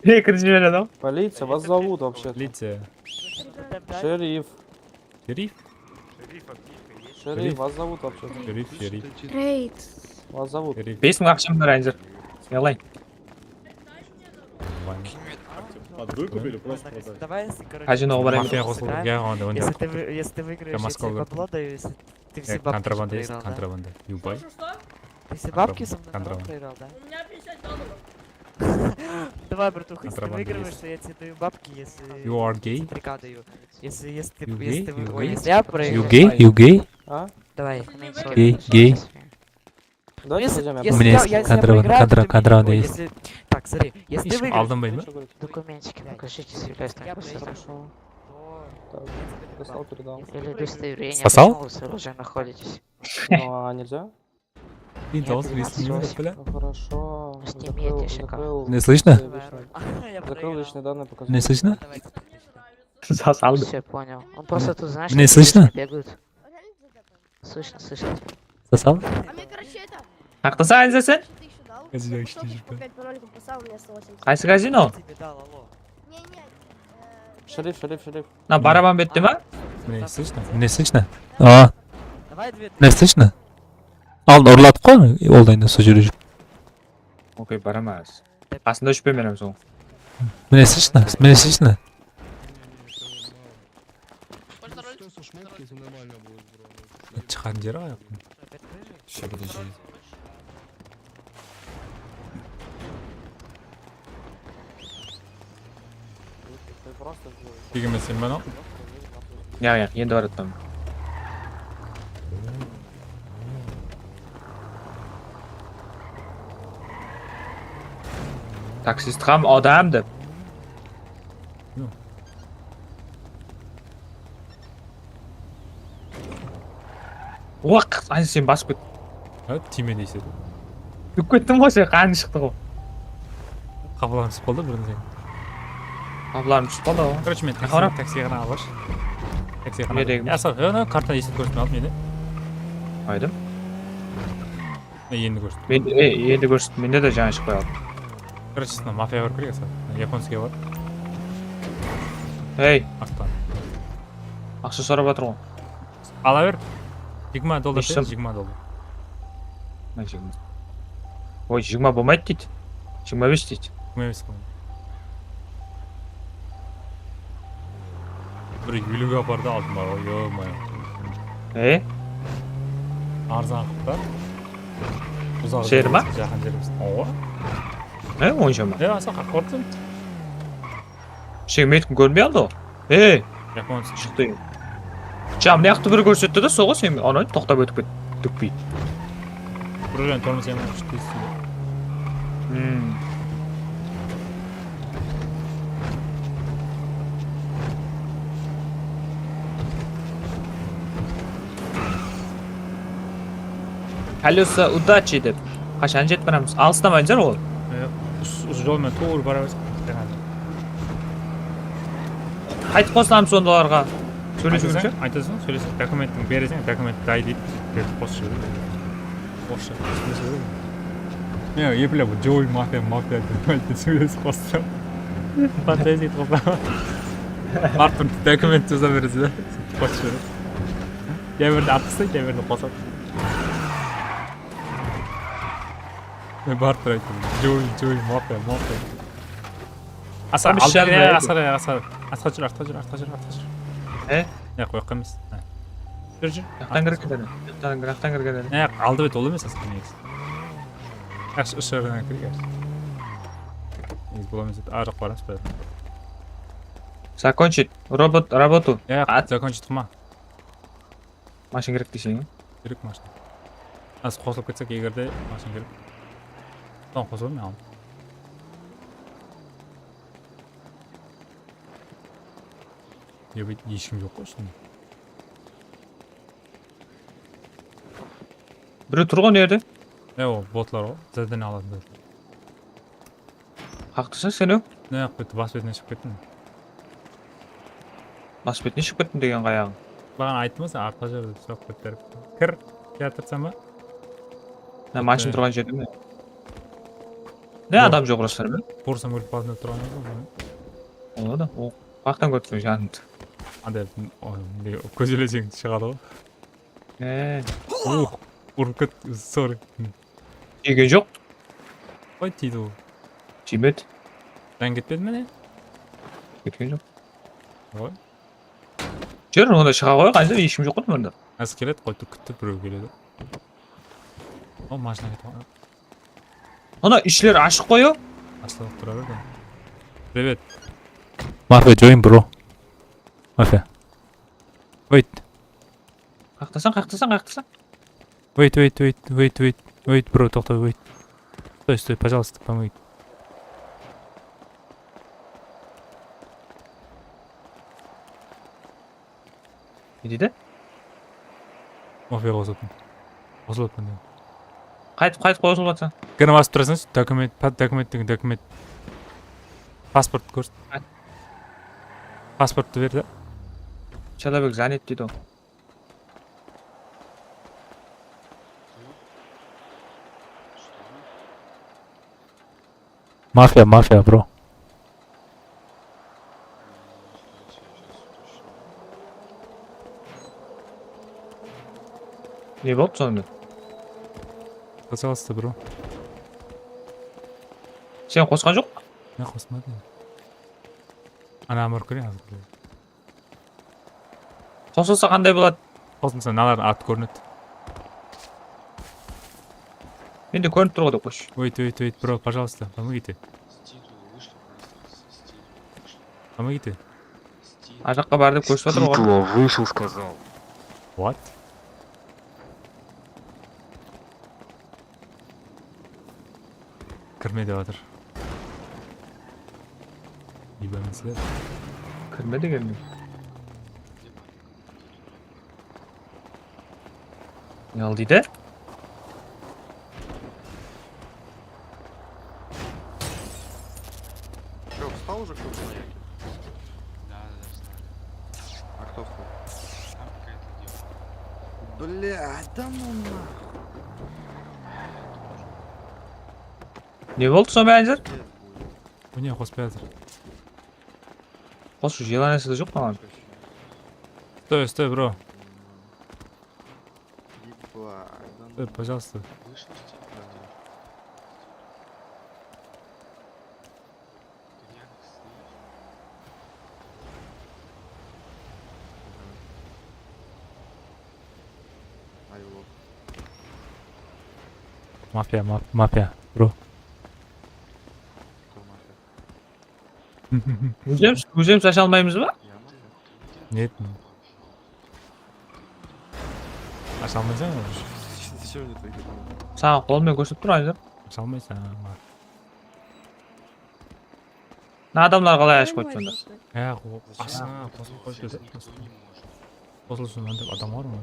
Ne kirip jiberedi ǵo. Полиция, вас зовут вообще. Полиция. Шериф. Шериф? Шериф, вас зовут вообще. Шериф, шериф. Рейд. Вас зовут. Шериф. Bes mıń aqsham bar, Anzir. Yalay. Под выкуп или просто продать? Давай, если, короче, Kazinoǵa barayın. Мафия qosılıp, ya, onda, onda. если ты, вы- если ты выиграешь, я тебе бабло даю, если ты все бабки со мной проиграл, да? Yubay. Ты все бабки со мной, да, проиграл, да? Давай, братуха, если ты выигрываешь, то я тебе даю бабки, если... You are gay? Смотрика даю. Если, если ты, You если gay? ты, You ой, gay? если я проиграю, You gay? You gay? А? Давай. Gay, gay. Давайте зайдём, я Если Міне, я, я, если контрабанда, проиграю, то ты мне- контрабанда ой, есть. Если... Так, смотри, если ты выиграешь... Aldanbayman. Документики покажите, если я... Хорошо. Так, прислал, передал. Или удостоверение, Сосал? почему вы с оружием находитесь? Ну, а нельзя? Senin dawısıń esitpeymen, bále. Ну, хорошо. Стимете, Закрыл, шикарно. закрыл. Ne слышно? Закрыл Я проиграл. личные данные, показал. Ne слышно? Sasaldı. Все, понял. Он просто тут, знаешь, Мне слышно? Бегают. Слышно, слышно. Sasal? А мне, короче, это, Haqtasa, Anzir, sen? тысячу дал. Kazino Пошёл ishte júrdi. покупать по роликам, по самым, у меня сто восемьдесят. Qaysı kazino? Тебе дал, алло. Не, не. Шериф, шериф, шериф. Mına baraban bette ma? Мне слышно? Мне слышно? А, Давай две мне слышно? Aldın urladı ǵoy, oldayında sol jerde júrip. Okey, baraman. Qasında júrip bermen soń. Мне слышно? Мне слышно? Shıqadı jeri ayaq. Degeme sen bana. Ya, ya, endi barattam. Taksist ham odam dep. Oq, ay sen basıp ket. Ha, tiyme deysiz. Túp kettim ǵoy, sen qanı shıqtı ǵoy. Qapılarım sıp qaldı birinci. Qapılarım túsip qaldı ǵoy. Короче, men Qara. Taksiye ǵana alash. Taksiye ǵana. Ne degim? Ya sal, ya karta esip kórsin aldım endi. Aydım. Endi kórsin. Men e, endi kórset, mende de jańa shıqpay qaldı. Короче, mına mafiya barıp kireyik asal. Yaponskiy bar. Hey, Arttan. Aqsha sorap atır ǵoy. Ala ber. Jigirma dollar Neshte? Ber, jigirma dollar. Mına jigirma. Oy, jigirma bolmaydı deydi. Jigirma bes deydi. Jigirma bes bolmaydı. Bir eliwge apardı aldım bar ǵoy, yo-moyo. E? Arzan qılıp ta. Uzaq Jeri ma? Jaqın jeri emes. Awa. E, onsha ma? Ya, asa qaqortın. Sen menikin kórinbey qaldı ǵoy. Ey, Yaponskiy. shıqtı. Ja, mına jaqtı bir kórsetti de, soǵı sen, ana, toqtap ótip ket, dúkpey. Projen tormoz yaman kúshli. Hmm. Колёса удачи dep. Qashan jetip baramız? Alıstamay júr ol. Usı jol menen tuwrı bara bersin. Qaytıp qosılamız sonda olarǵa. Sóylesiwimshe? Aytasań, sóyleseń, dokumentin bereseń, dokumentti day deydi, berip qosıp jiberedi. Orıssha sóylesip jiberedi. Ya, epile bu Joey mafia, mafia dep aytıp sóylesip qossam. Подтвердить qılsam. Barıp turıp dokument jaza berese de, qosıp jiberedi. Ya berdi artistay, ya berdi qosadı. Men barıp turayın. Joy, joy, mafya, mafya. Asar, Tamam, aldı, şarma ya, ya. Asar, ya, Asar. Asar júr, artqa júr, artqa júr, artqa júr. E? Ya, qoyaqqa emes. Ha. Júr, júr. Jaqtan kirip ketedi. Jaqtan, jaqtan kirip ketedi. Ya, aldı bet, ol emes asıl negizi. Yaqshı, usı jerden kireyik, yaqshı. Negizi bul emes edi. Arı jaq baramız, bir. Закончить. Робот, работу. Yaq, закончить qılma. Mashina kerek deyseń. Kerek mashina. Házir qosılıp ketsek, eger de mashina kerek. Soń qosılaman men. Ebe, hesh kim joq ǵoy ústinde. Birew tur ǵoy mına jerde. E, o botlar ǵoy. Zadanie alatın. Qaqtısań sen-ew? Ne qıp ketti, bas betine shıǵıp kettim. Bas betine shıǵıp kettim degen qayaǵıń? Maǵan ayttım sen artqa jerde soqıp ketip. Kir, kiyatırsań ba? Mına mashina turǵan jerde me? Ne adam joq rastan be? Korsam ólip qalsın dep turǵan edi ǵoy. Ola da, o qaqtan kórip janımdı. Anda kózeleseń shıǵadı ǵoy. E. Uh, urıp ket, sorry. Tiygen joq. Qoy, tiydi ol. Tiymedi. Jan ketpedi me ne? Ketken joq. Qoy. Júr, onda shıǵa qoy, qanshada hesh kim joq qoy mında. Házir keledi, qoy, tur, kútti, birew keledi. O, mashina ketip qaldı. Ana ishleri ashıq qoy-aw. Ashıq turadi. Привет. Mafia join, bro. Mafia. Wait. Qaqtasań, qaqtasań, qaqtasań. Wait, wait, wait, wait, wait, wait, bro, toqta, wait. Стой, стой, пожалуйста, помогите. Ne deydi? Mafia qosılaman. Qosılaman deydi. Qaytıp, qaytıp qosılıp atsa. Kene basıp turasań, dokument, pa-, dokument degen dokument. Pasport kórset. Pasporttı ber de. Человек занят deydi ol. Mafia, mafia, bro. Ne boldı sonda? Пожалуйста, bro. Sen qosqan joq? Ne qosmadı? Ana amor kóre házir. Qosılsa qanday boladı? Qosılsa mınalardıń atı kórinedi. Mende kórinip tur ǵoy dep qoyshı. Wait, wait, wait, bro, пожалуйста, помогите. Помогите. Ana jaqqa bar dep kórsetip atır ǵoy. Титла вышел, сказал. What? Kirme dep atır. Ебанный след. Kirme degen ne? Ne oldı deydi? Че, встал уже кто-то на яке? Да, да, да, встали. А кто встал? Там какая-то девушка. Бля, да ну нахуй. Ne boldı sonda házir? Mine, qosıp atır. Qosıp jelaniya da joq maǵan. Стой, стой, bro. Ебать, да Э, ну. пожалуйста. Вышел с телефона. Ты рядом стоишь? Ай, лох. Mafia, ma- mafia, bro. Кто мафия? Ózimiz, ózimiz asha almaymız ba? Я мафия? Нет. Asha almaysań ǵoy. Зачем мне твои документы? Saǵan qolım menen kórsetip turayın. Asha almaysań. Mına adamlar qalay ashıp qoydı sonda? Ya, o ashına qosılıp qoyıp edi. Qosılsın dep adam bar ma?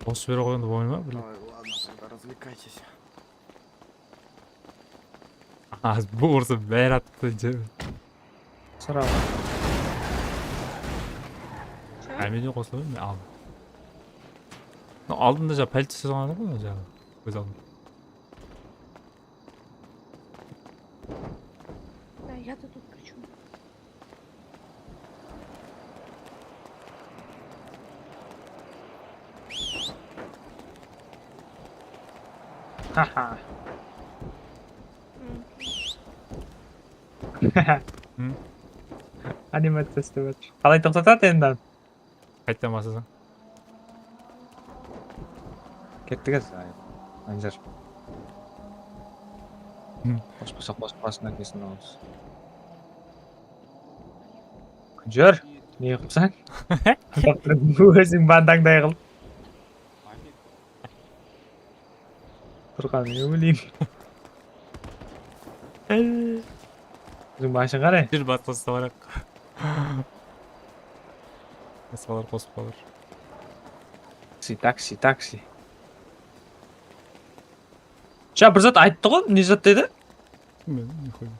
Qosıp jibere qoyǵanda bolmay ma? Ой, ладно, тогда развлекайтесь. Az bu ursa bári attı. Sıraw. Ámede qosıla berme al. Mına aldında jaǵı policiya salǵan ǵoy jaǵı. Kóz aldında. Да, я-то тут при чём? Haha. М. Animaciya islep atır. Qalay toqtatadı endi? Qayttan baslasań? Kettik ez. Anjar. Qospasa qospasın, ákesin alıs. Kúnjer, ne qıpsań? Óziń bandańday qılıp. Turqan, ne bileyim. Óziń basın qaray. Júr, basqasına baraq. Basqalar qosıp qalır. Taksi, taksi, taksi. Ja, bir zat ayttı ǵoy, ne zat dedi? Bilmedim, ne qoyayım.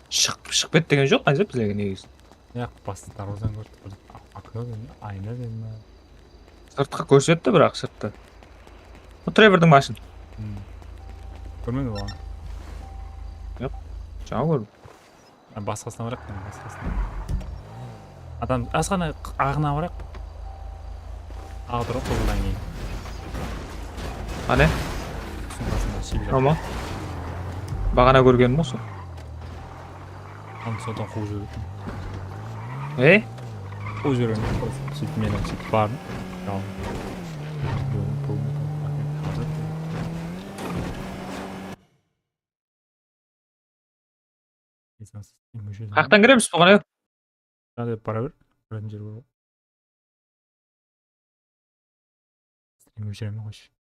Shıǵıp, shıǵıp ket degen joq, Ayzat, bizlerge negizinde. Yaq, bas, darwazanı kórdik, bir okno deme, ayna deme. Sırtqa kórsetti, biraq sırttı. Bu Trevordıń mashın. Hmm. Kórmedim oǵan. Joq, jańa kórdim. Ha, basqasına baraq, basqasına. Adam, asqana aǵına baraq. Aǵıp tur ǵoy qızıldan keyin. Qáne? Sumkasında shiyip jatır. Tamam. Baǵana kórgenim usı. Anı sodan quwıp jibergen. Ey? Quwıp jibergen. Sóytip meni sóytip bardım. Jawın. Qayaqtan kiremiz buǵan, e? Há, dep bara ber. Kóretiń jer bar ǵoy. Strim óshiremen, qoyshı.